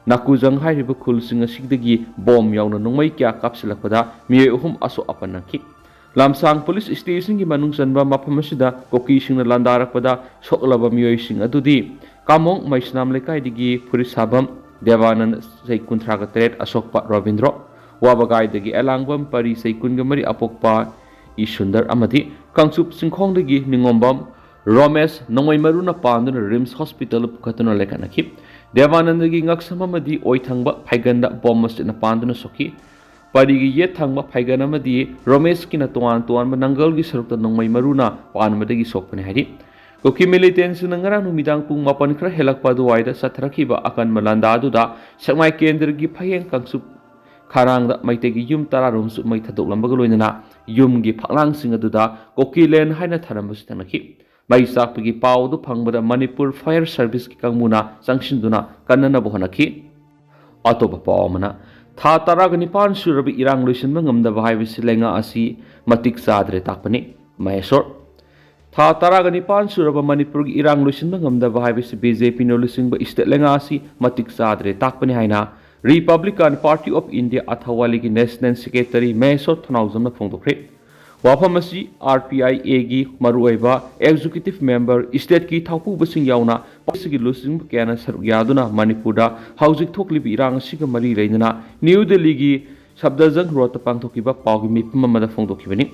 ꯅꯥꯀꯨꯖꯪ ꯍꯥꯏꯔꯤꯕ ꯈꯨꯜꯁꯤꯡ ꯑꯁꯤꯗꯒꯤ ꯕꯣꯝ ꯌꯥꯎꯅ ꯅꯣꯡꯃꯩ ꯀꯌꯥ ꯀꯥꯞꯁꯤꯜꯂꯛꯄꯗ ꯃꯤꯑꯣꯏ ꯑꯍꯨꯝ ꯑꯁꯣꯛ ꯑꯄꯟ ꯅꯪꯈꯤ꯫ ꯂꯝꯁꯥꯡ police station ꯒꯤ ꯃꯅꯨꯡ ꯆꯟꯕ ꯃꯐꯝ ꯑꯁꯤꯗ ꯀꯨꯀꯤꯁꯤꯡꯅ ꯂꯥꯟꯗꯥꯔꯛꯄꯗ ꯁꯣꯛꯂꯕ ꯃꯤꯑꯣꯏꯁꯤꯡ ꯑꯗꯨꯗꯤ ꯀꯥꯃꯣꯡ ꯃꯩꯁꯅꯥꯝ ꯂꯩꯀꯥꯏꯗꯒꯤ ꯐꯨꯔꯤꯠ ꯁꯥꯕꯝ ꯗꯦꯕꯥꯅꯟꯗ, ꯆꯍꯤ ꯀꯨꯟꯊ꯭ꯔꯥꯒ ꯇꯔꯦꯠ, ꯑꯁꯣꯛꯄ ꯔꯣꯕꯤꯟꯗ꯭ꯔꯣ, ꯋꯥꯕꯒꯥꯏꯗꯒꯤ ꯑꯂꯥꯡꯕꯝ ꯄꯔꯤ, ꯆꯍꯤ ꯀꯨꯟꯒ ꯃꯔꯤ, ꯑꯄꯣꯛꯄ ꯏꯁꯨꯟꯗꯔ ꯑꯃꯗꯤ ꯀꯥꯡꯆꯨꯞ ꯆꯤꯡꯈꯣꯡꯗꯒꯤ ꯅꯤꯉꯣꯝꯕꯝ ꯔꯣꯃꯦꯁ ꯅꯣꯡꯃꯩ ꯃꯔꯨꯅ ꯄꯥꯟꯗꯨꯅ ꯔꯤꯝꯁ ꯍꯣꯁꯄꯤꯇꯥꯜꯗ ꯄꯨꯈꯠꯇꯨꯅ ꯂꯩꯈꯠꯅꯈꯤ꯫ ꯗꯦꯕꯥꯅꯟꯗꯒꯤ ꯉꯛꯁꯝ ꯑꯃꯗꯤ ꯑꯣꯏ ꯊꯪꯕ ꯐꯩꯒꯟꯗ ꯕꯣꯝ ꯃꯆꯦꯠꯅ ꯄꯥꯟꯗꯨꯅ ꯁꯣꯛꯈꯤ꯫ ꯄꯔꯤꯒꯤ ꯌꯦꯠ ꯊꯪꯕ ꯐꯩꯒꯟ ꯑꯃꯗꯤ ꯔꯣꯃꯦꯁꯀꯤꯅ ꯇꯣꯉꯥꯟ ꯇꯣꯉꯥꯟꯕ ꯅꯪꯒꯜꯒꯤ ꯁꯔꯨꯛꯇ ꯅꯣꯡꯃꯩ ꯃꯔꯨꯅ ꯄꯥꯟꯕꯗꯒꯤ ꯁꯣꯛꯄꯅꯤ ꯍꯥꯏꯔꯤ꯫ ꯀꯨꯀꯤ ꯃꯤꯂꯤꯇꯦꯟꯁꯤꯡꯅ ꯉꯔꯥꯡ ꯅꯨꯃꯤꯗꯥꯡ ꯄꯨꯡ ꯃꯥꯄꯟ ꯈꯔ ꯍꯦꯜꯂꯛꯄ ꯑꯗꯨꯋꯥꯏꯗ ꯆꯠꯊꯔꯛꯈꯤꯕ ꯑꯀꯟꯕ ꯂꯥꯟꯗꯥ ꯑꯗꯨꯗ ꯁꯦꯛꯃꯥꯏ ꯀꯦꯟꯗ꯭ꯔꯒꯤ ꯐꯌꯦꯡ ꯀꯥꯡꯆꯨꯞ ꯈꯥꯔꯥꯡꯗ ꯃꯩꯇꯩꯒꯤ ꯌꯨꯝ ꯇꯔꯥꯔꯣꯝꯁꯨ ꯃꯩ ꯊꯥꯗꯣꯛꯂꯝꯕꯒ ꯂꯣꯏꯅꯅ ꯌꯨꯝꯒꯤ ꯐꯛꯂꯥꯡꯁꯤꯡ ꯑꯗꯨꯗ ꯀꯣꯀꯤꯂꯦꯟ ꯍꯥꯏꯅ ꯊꯥꯔꯝꯕꯁꯨ ꯊꯦꯡꯅꯈꯤ꯫ ꯃꯩ ꯆꯥꯛꯄꯒꯤ ꯄꯥꯎ ꯑꯗꯨ ꯐꯪꯕꯗ ꯃꯅꯤꯄꯨꯔ ꯐꯥꯌꯔ ꯁꯔꯚꯤꯁꯀꯤ ꯀꯥꯡꯕꯨꯅ ꯆꯪꯁꯤꯟꯗꯨꯅ ꯀꯟꯅꯅꯕ ꯍꯣꯠꯅꯈꯤ꯫ ꯑꯇꯣꯞꯄ ꯄꯥꯎ ꯑꯃꯅ, ꯊꯥ ꯇꯔꯥꯒ ꯅꯤꯄꯥꯟ ꯁꯨꯔꯕ ꯏꯔꯥꯡ ꯂꯣꯏꯁꯤꯟꯕ ꯉꯝꯗꯕ ꯍꯥꯏꯕꯁꯤ ꯂꯩꯉꯥꯛ ꯑꯁꯤ ꯃꯇꯤꯛ ꯆꯥꯗ꯭ꯔꯦ ꯇꯥꯛꯄꯅꯤ꯫ ꯃꯍꯦꯁꯣꯔ, ꯊꯥ ꯇꯔꯥꯒ ꯅꯤꯄꯥꯟ ꯁꯨꯔꯕ ꯃꯅꯤꯄꯨꯔꯒꯤ ꯏꯔꯥꯡ ꯂꯣꯏꯁꯤꯟꯕ ꯉꯝꯗꯕ ꯍꯥꯏꯕꯁꯤ ꯕꯤ ꯖꯦ ꯄꯤꯅ ꯂꯨꯆꯤꯡꯕ ꯏꯁꯇꯦꯠ ꯂꯩꯉꯥꯛ ꯑꯁꯤ ꯃꯇꯤꯛ ꯆꯥꯗ꯭ꯔꯦ ꯇꯥꯛꯄꯅꯤ ꯍꯥꯏꯅ ꯔꯤꯄꯕ꯭ꯂꯤꯀꯥꯟ ꯄꯥꯔꯇꯤ ꯑꯣꯐ ꯏꯟꯗꯤꯌꯥ ꯑꯊꯋꯥꯂꯤꯒꯤ ꯅꯦꯁꯅꯦꯜ ꯁꯦꯀ꯭ꯔꯦꯇꯔꯤ ꯃꯍꯦꯁꯣꯔ ꯊꯅꯥꯎꯖꯝꯅ ꯐꯣꯡꯗꯣꯛꯈ꯭ꯔꯦ꯫ ꯋꯥꯐꯝ ꯑꯁꯤ ꯑꯥꯔ ꯄꯤ ꯑꯥꯏ ꯑꯦꯒꯤ ꯃꯔꯨꯑꯣꯏꯕ ꯑꯦꯛꯖꯤꯀ꯭ꯌꯨꯇꯤꯚ ꯃꯦꯝꯕꯔ, ꯏꯁꯇꯦꯠꯀꯤ ꯊꯧꯄꯨꯕꯁꯤꯡ ꯌꯥꯎꯅ ꯄꯥꯔꯇꯤꯁꯤꯒꯤ ꯂꯨꯆꯤꯡꯕ ꯀꯌꯥꯅ ꯁꯔꯨꯛ ꯌꯥꯗꯨꯅ ꯃꯅꯤꯄꯨꯔꯗ ꯍꯧꯖꯤꯛ ꯊꯣꯛꯂꯤꯕ ꯏꯔꯥꯡ ꯑꯁꯤꯒ ꯃꯔꯤ ꯂꯩꯅꯅ ꯅ꯭ꯌꯨ ꯗꯦꯜꯂꯤꯒꯤ ꯁꯞꯗꯔꯖꯪ ꯔꯣꯗꯇ ꯄꯥꯡꯊꯣꯛꯈꯤꯕ ꯄꯥꯎꯒꯤ ꯃꯤꯐꯝ ꯑꯃꯗ ꯐꯣꯡꯗꯣꯛꯈꯤꯕꯅꯤ꯫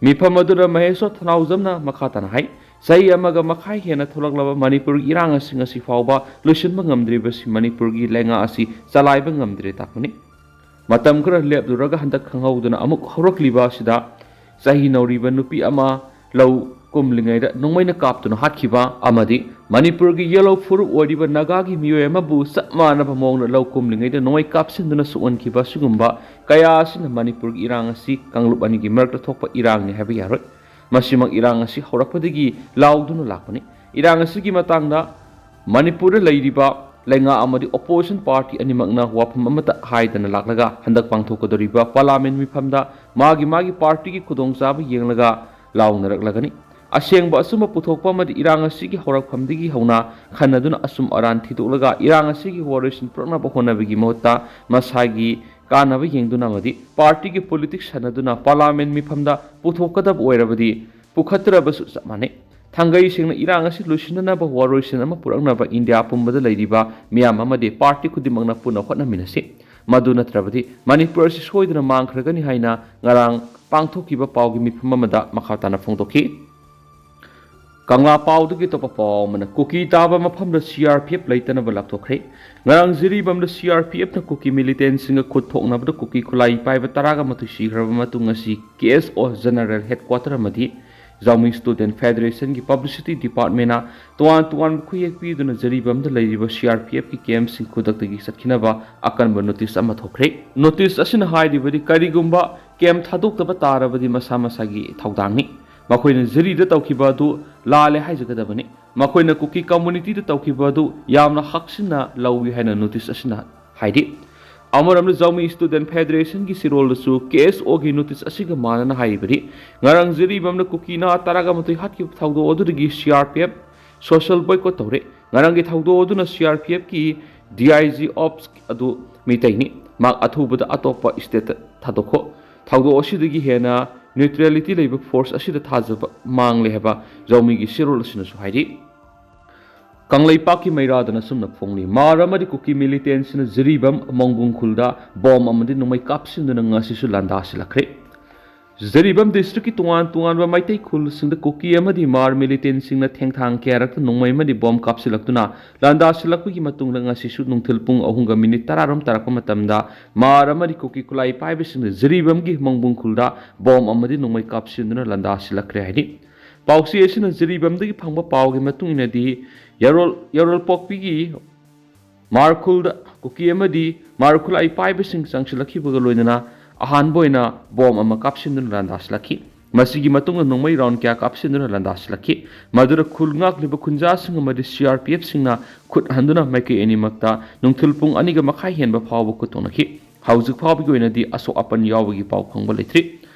ꯃꯤꯐꯝ ꯑꯗꯨꯗ ꯃꯍꯦꯁꯣꯔ ꯊꯅꯥꯎꯖꯝꯅ ꯃꯈꯥ ꯇꯥꯅ ꯍꯥꯏ, ꯆꯍꯤ ꯑꯃꯒ ꯃꯈꯥꯏ ꯍꯦꯟꯅ ꯊꯣꯛꯂꯛꯂꯕ ꯃꯅꯤꯄꯨꯔꯒꯤ ꯏꯔꯥꯡ ꯑꯁꯤ ꯉꯁꯤ ꯐꯥꯎꯕ ꯂꯣꯏꯁꯤꯟꯕ ꯉꯝꯗ꯭ꯔꯤꯕꯁꯤ ꯃꯅꯤꯄꯨꯔꯒꯤ ꯂꯩꯉꯥꯛ ꯑꯁꯤ ꯆꯂꯥꯏꯕ ꯉꯝꯗ꯭ꯔꯦ ꯇꯥꯛꯄꯅꯤ꯫ ꯃꯇꯝ ꯈꯔ ꯂꯦꯞꯂꯨꯔꯒ ꯍꯟꯗꯛ ꯈꯪꯍꯧꯗꯅ ꯑꯃꯨꯛ ꯍꯧꯔꯛꯂꯤꯕ ꯑꯁꯤꯗ ꯆꯍꯤ ꯅꯧꯔꯤꯕ ꯅꯨꯄꯤ ꯑꯃ ꯂꯧ ꯀꯨꯝꯂꯤꯉꯩꯗ ꯅꯣꯡꯃꯩꯅ ꯀꯥꯞꯇꯨꯅ ꯍꯥꯠꯈꯤꯕ ꯑꯃꯗꯤ ꯃꯅꯤꯄꯨꯔꯒꯤ ꯌꯦꯜꯂꯣ ꯐꯨꯔꯨꯞ ꯑꯣꯏꯔꯤꯕ ꯅꯥꯒꯥꯒꯤ ꯃꯤꯑꯣꯏ ꯑꯃꯕꯨ ꯆꯞ ꯃꯥꯟꯅꯕ ꯃꯑꯣꯡꯗ ꯂꯧ ꯀꯨꯝꯂꯤꯉꯩꯗ ꯅꯣꯡꯃꯩ ꯀꯥꯞꯁꯤꯟꯗꯨꯅ ꯁꯣꯛꯍꯟꯈꯤꯕ ꯑꯁꯤꯒꯨꯝꯕ ꯀꯌꯥ ꯑꯁꯤꯅ ꯃꯅꯤꯄꯨꯔꯒꯤ ꯏꯔꯥꯡ ꯑꯁꯤ ꯀꯥꯡꯂꯨꯞ ꯑꯅꯤꯒꯤ ꯃꯔꯛꯇ ꯊꯣꯛꯄ ꯏꯔꯥꯡꯅꯤ ꯍꯥꯏꯕ ꯌꯥꯔꯣꯏ꯫ ꯃꯁꯤꯃꯛ ꯏꯔꯥꯡ ꯑꯁꯤ ꯍꯧꯔꯛꯄꯗꯒꯤ ꯂꯥꯎꯗꯨꯅ ꯂꯥꯛꯄꯅꯤ꯫ ꯏꯔꯥꯡ ꯑꯁꯤꯒꯤ ꯃꯇꯥꯡꯗ ꯃꯅꯤꯄꯨꯔꯗ ꯂꯩꯔꯤꯕ ꯂꯩꯉꯥꯛ ꯑꯃꯗꯤ ꯑꯣꯄꯣꯖꯤꯁꯟ ꯄꯥꯔꯇꯤ ꯑꯅꯤꯃꯛꯅ ꯋꯥꯐꯝ ꯑꯃꯠꯇ ꯍꯥꯏꯗꯅ ꯂꯥꯛꯂꯒ ꯍꯟꯗꯛ ꯄꯥꯡꯊꯣꯛꯀꯗꯧꯔꯤꯕ ꯄꯥꯔꯂꯥꯃꯦꯟ ꯃꯤꯐꯝꯗ ꯃꯥꯒꯤ ꯃꯥꯒꯤ ꯄꯥꯔꯇꯤꯒꯤ ꯈꯨꯗꯣꯡꯆꯥꯕ ꯌꯦꯡꯂꯒ ꯂꯥꯎꯅꯔꯛꯂꯒꯅꯤ꯫ ꯑꯁꯦꯡꯕ ꯑꯆꯨꯝꯕ ꯄꯨꯊꯣꯛꯄ ꯑꯃꯗꯤ ꯏꯔꯥꯡ ꯑꯁꯤꯒꯤ ꯍꯧꯔꯛꯐꯝꯗꯒꯤ ꯍꯧꯅ ꯈꯟꯅꯗꯨꯅ ꯑꯆꯨꯝ ꯑꯔꯥꯟ ꯊꯤꯗꯣꯛꯂꯒ ꯏꯔꯥꯡ ꯑꯁꯤꯒꯤ ꯋꯥꯔꯣꯏꯁꯤꯟ ꯄꯨꯔꯛꯅꯕ ꯍꯣꯠꯅꯕꯒꯤ ꯃꯍꯨꯠꯇ ꯃꯁꯥꯒꯤ ꯀꯥꯟꯅꯕ ꯌꯦꯡꯗꯨꯅ ꯑꯃꯗꯤ ꯄꯥꯔꯇꯤꯒꯤ ꯄꯣꯂꯤꯇꯤꯛꯁ ꯁꯥꯟꯅꯗꯨꯅ ꯄꯥꯔꯂꯥꯃꯦꯟ ꯃꯤꯐꯝꯗ ꯄꯨꯊꯣꯛꯀꯗꯕ ꯑꯣꯏꯔꯕꯗꯤ ꯄꯨꯈꯠꯇ꯭ꯔꯕꯁꯨ ꯆꯞ ꯃꯥꯟꯅꯩ꯫ ꯊꯥꯡꯒꯩ ꯁꯦꯡꯅ ꯏꯔꯥꯡ ꯑꯁꯤ ꯂꯣꯏꯁꯤꯟꯅꯅꯕ ꯋꯥꯔꯣꯏꯁꯤꯟ ꯑꯃ ꯄꯨꯔꯛꯅꯕ ꯏꯟꯗꯤꯌꯥ ꯄꯨꯝꯕꯗ ꯂꯩꯔꯤꯕ ꯃꯤꯌꯥꯝ ꯑꯃꯗꯤ ꯄꯥꯔꯇꯤ ꯈꯨꯗꯤꯡꯃꯛꯅ ꯄꯨꯟꯅ ꯍꯣꯠꯅꯃꯤꯟꯅꯁꯤ꯫ ꯃꯗꯨ ꯅꯠꯇ꯭ꯔꯕꯗꯤ ꯃꯅꯤꯄꯨꯔ ꯑꯁꯤ ꯁꯣꯏꯗꯅ ꯃꯥꯡꯈ꯭ꯔꯒꯅꯤ ꯍꯥꯏꯅ ꯉꯔꯥꯡ ꯄꯥꯡꯊꯣꯛꯈꯤꯕ ꯄꯥꯎꯒꯤ ꯃꯤꯐꯝ ꯑꯃꯗ ꯃꯈꯥ ꯇꯥꯅ ꯐꯣꯡꯗꯣꯛꯈꯤ꯫ ꯀꯪꯂꯥ ꯄꯥꯎꯗꯒꯤ ꯑꯇꯣꯞꯄ ꯄꯥꯎ ꯑꯃꯅ, ꯀꯨꯀꯤ ꯇꯥꯕ ꯃꯐꯝꯗ ꯁꯤ ꯑꯥꯔ ꯄꯤ ꯑꯦꯐ ꯂꯩꯇꯅꯕ ꯂꯥꯞꯊꯣꯛꯈ꯭ꯔꯦ꯫ ꯉꯔꯥꯡ ꯖꯤꯔꯤꯕꯥꯝꯗ ꯁꯤ ꯑꯥꯔ ꯄꯤ ꯑꯦꯐꯅ ꯀꯨꯀꯤ ꯃꯤꯂꯤꯇꯦꯟꯁꯤꯡꯒ ꯈꯨꯠ ꯊꯣꯛꯅꯕꯗ ꯀꯨꯀꯤ ꯈꯨꯠꯂꯥꯏ ꯄꯥꯏꯕ ꯇꯔꯥꯒ ꯃꯥꯊꯣꯏ ꯁꯤꯈ꯭ꯔꯕ ꯃꯇꯨꯡ ꯑꯁꯤ ꯀꯦ ꯑꯦꯁ ꯑꯣ ꯖꯦꯅꯔꯦꯜ ꯍꯦꯗꯀ꯭ꯋꯥꯇꯔ ꯑꯃꯗꯤ ꯖꯥꯎꯃꯤ Student Federation ꯒꯤ Publicity Department ꯅ ꯇꯣꯉꯥꯟ ꯇꯣꯉꯥꯟꯕ ꯈꯨꯌꯦꯛ ꯄꯤꯗꯨꯅ ꯖꯤꯔꯤꯕꯥꯝꯗ ꯂꯩꯔꯤꯕ ꯁꯤ ꯑꯥꯔ ꯄꯤ ꯑꯦꯐ ꯀꯤ ꯀꯦꯝꯞꯁꯤꯡ ꯈꯨꯗꯛꯇꯒꯤ ꯆꯠꯈꯤꯅꯕ ꯑꯀꯟꯕ ꯅꯣꯇꯤꯁ ꯑꯃ ꯊꯣꯛꯈ꯭ꯔꯦ꯫ ꯅꯣꯇꯤꯁ ꯑꯁꯤꯅ ꯍꯥꯏꯔꯤꯕꯗꯤ ꯀꯔꯤꯒꯨꯝꯕ ꯀꯦꯝꯞ ꯊꯥꯗꯣꯛꯇꯕ ꯇꯥꯔꯕꯗꯤ ꯃꯁꯥ ꯃꯁꯥꯒꯤ ꯊꯧꯗꯥꯡꯅꯤ꯫ ꯃꯈꯣꯏꯅ ꯖꯤꯔꯤꯗ ꯇꯧꯈꯤꯕ ꯑꯗꯨ ꯂꯥꯜꯂꯦ ꯍꯥꯏꯖꯒꯗꯕꯅꯤ꯫ ꯃꯈꯣꯏꯅ ꯀꯨꯀꯤ ꯀꯝꯃꯨꯅꯤꯇꯤꯗ ꯇꯧꯈꯤꯕ ꯑꯗꯨ ꯌꯥꯝꯅ ꯍꯛꯆꯤꯟꯅ ꯂꯧꯏ ꯍꯥꯏꯅ ꯅꯣꯇꯤꯁ ꯑꯁꯤꯅ ꯍꯥꯏꯔꯤ꯫ ꯑꯃꯔꯣꯝꯗ ꯖꯥꯎꯃꯤ Student Federation ꯒꯤ ꯁꯤꯔꯣꯜꯗꯁꯨ ꯀꯦ ꯑꯦꯁ ꯑꯣ ꯒꯤ ꯅꯣꯇꯤꯁ ꯑꯁꯤꯒ ꯃꯥꯟꯅꯅ ꯍꯥꯏꯔꯤꯕꯗꯤ, ꯉꯔꯥꯡ ꯖꯤꯔꯤꯕꯥꯝꯅ ꯀꯨꯀꯤ ꯅꯍꯥ ꯇꯔꯥꯒ ꯃꯥꯊꯣꯏ ꯍꯥꯠꯈꯤꯕ ꯊꯧꯗꯣꯛ ꯑꯗꯨꯗꯒꯤ ꯁꯤ R P F social boycott ꯇꯧꯔꯦ꯫ ꯉꯔꯥꯡꯒꯤ ꯊꯧꯗꯣꯛ ꯑꯗꯨꯅ ꯁꯤ ꯑꯥꯔ ꯄꯤ ꯑꯦꯐ ꯀꯤ ꯗꯤ ꯑꯥꯏ ꯖꯤ ꯑꯣꯞꯁ ꯑꯗꯨ ꯃꯤꯇꯩꯅꯤ꯫ ꯃꯍꯥꯛ ꯑꯊꯨꯕꯗ ꯑꯇꯣꯞꯄ ꯁ꯭ꯇꯦꯠꯇ ꯊꯥꯗꯣꯛꯈꯣ꯫ ꯊꯧꯗꯣꯛ ꯑꯁꯤꯗꯒꯤ ꯍꯦꯟꯅ ꯅ꯭ꯌꯨꯇ꯭ꯔꯦꯂꯤꯇꯤ ꯂꯩꯕ ꯐꯣꯔꯁ ꯑꯁꯤꯗ ꯊꯥꯖꯕ ꯃꯥꯡꯂꯦ ꯍꯥꯏꯕ ꯖꯥꯎꯃꯤꯒꯤ ꯁꯤꯔꯣꯜ ꯑꯁꯤꯅꯁꯨ ꯍꯥꯏꯔꯤ꯫ ꯀꯪꯂꯩꯄꯥꯛꯀꯤ ꯃꯩꯔꯥꯗꯅ ꯁꯨꯝꯅ ꯐꯣꯡꯂꯤ, ꯃꯥꯔ ꯑꯃꯗꯤ ꯀꯨꯀꯤ ꯃꯤꯂꯤꯇꯦꯟꯁꯤꯅ ꯖꯤꯔꯤꯕꯥꯝ ꯃꯣꯡꯕꯨꯡ ꯈꯨꯜꯗ ꯕꯣꯝ ꯑꯃꯗꯤ ꯅꯣꯡꯃꯩ ꯀꯥꯞꯁꯤꯟꯗꯨꯅ ꯉꯁꯤꯁꯨ ꯂꯥꯟꯗꯥꯁꯤꯜꯂꯛꯈ꯭ꯔꯦ꯫ ꯖꯤꯔꯤꯕꯥꯝ ꯗꯤꯁꯇ꯭ꯔꯤꯛꯀꯤ ꯇꯣꯉꯥꯟ ꯇꯣꯉꯥꯟꯕ ꯃꯩꯇꯩ ꯈꯨꯜꯁꯤꯡꯗ ꯀꯨꯀꯤ ꯑꯃꯗꯤ ꯃꯥꯔ ꯃꯤꯂꯤꯇꯦꯟꯁꯤꯡꯅ ꯊꯦꯡꯊꯥꯡ ꯀꯌꯥꯔꯛꯇ ꯅꯣꯡꯃꯩ ꯑꯃꯗꯤ ꯕꯣꯝ ꯀꯥꯞꯁꯤꯜꯂꯛꯇꯨꯅ ꯂꯥꯟꯗꯥꯁꯤꯜꯂꯛꯄꯒꯤ ꯃꯇꯨꯡꯗ ꯉꯁꯤꯁꯨ ꯅꯨꯡꯊꯤꯜ ꯄꯨꯡ ꯑꯍꯨꯝꯒ ꯃꯤꯅꯤꯠ ꯇꯔꯥꯔꯣꯝ ꯇꯥꯔꯛꯄ ꯃꯇꯝꯗ ꯃꯥꯔ ꯑꯃꯗꯤ ꯀꯨꯀꯤ ꯈꯨꯠꯂꯥꯏ ꯄꯥꯏꯕꯁꯤꯡꯅ ꯖꯤꯔꯤꯕꯥꯝꯒꯤ ꯃꯣꯡꯕꯨꯡ ꯈꯨꯜꯗ ꯕꯣꯝ ꯑꯃꯗꯤ ꯅꯣꯡꯃꯩ ꯀꯥꯞꯁꯤꯟꯗꯨꯅ ꯂꯥꯟꯗꯥꯁꯤꯜꯂꯛꯈ꯭ꯔꯦ ꯍꯥꯏꯔꯤ꯫ ꯄꯥꯎꯆꯦ ꯑꯁꯤꯅ ꯖꯤꯔꯤꯕꯥꯝꯗꯒꯤ ꯐꯪꯕ ꯄꯥꯎꯒꯤ ꯃꯇꯨꯡ ꯏꯟꯅꯗꯤ, ꯌꯥꯔꯣꯜ-, ꯌꯥꯔꯣꯜꯄꯣꯛꯄꯤꯒꯤ ꯃꯥꯔꯈꯨꯜꯗ ꯀꯨꯀꯤ ꯑꯃꯗꯤ ꯃꯥꯔꯈꯨꯜ ꯈꯨꯠꯂꯥꯏ ꯄꯥꯏꯕꯁꯤꯡ ꯆꯪꯁꯤꯜꯂꯛꯈꯤꯕꯒ ꯂꯣꯏꯅꯅ ꯑꯍꯥꯟꯕ ꯑꯣꯏꯅ ꯕꯣꯝ ꯑꯃ ꯀꯥꯞꯁꯤꯟꯗꯨꯅ ꯂꯥꯟꯗꯥꯁꯤꯜꯂꯛꯈꯤ꯫ ꯃꯁꯤꯒꯤ ꯃꯇꯨꯡꯗ ꯅꯣꯡꯃꯩ ꯔꯥꯎꯟ ꯀꯌꯥ ꯀꯥꯞꯁꯤꯟꯗꯨꯅ ꯂꯥꯟꯗꯥꯁꯤꯜꯂꯛꯈꯤ꯫ ꯃꯗꯨꯗ ꯈꯨꯜ ꯉꯥꯛꯂꯤꯕ ꯈꯨꯟꯖꯥꯁꯤꯡ ꯑꯃꯗꯤ ꯁꯤ ꯑꯥꯔ ꯄꯤ ꯑꯦꯐꯁꯤꯡꯅ ꯈꯨꯠ ꯍꯟꯗꯨꯅ ꯃꯥꯏꯀꯩ ꯑꯅꯤꯃꯛꯇ ꯅꯨꯡꯊꯤꯜ ꯄꯨꯡ ꯑꯅꯤꯒ ꯃꯈꯥꯏ ꯍꯦꯟꯕ ꯐꯥꯎꯕ ꯈꯨꯠ ꯊꯣꯛꯅꯈꯤ꯫ ꯍꯧꯖꯤꯛ ꯐꯥꯎꯕꯒꯤ ꯑꯣꯏꯅꯗꯤ ꯑꯁꯣꯛ ꯑꯄꯟ ꯌꯥꯎꯕꯒꯤ ꯄꯥꯎ ꯐꯪꯕ ꯂꯩꯇ꯭ꯔꯤ꯫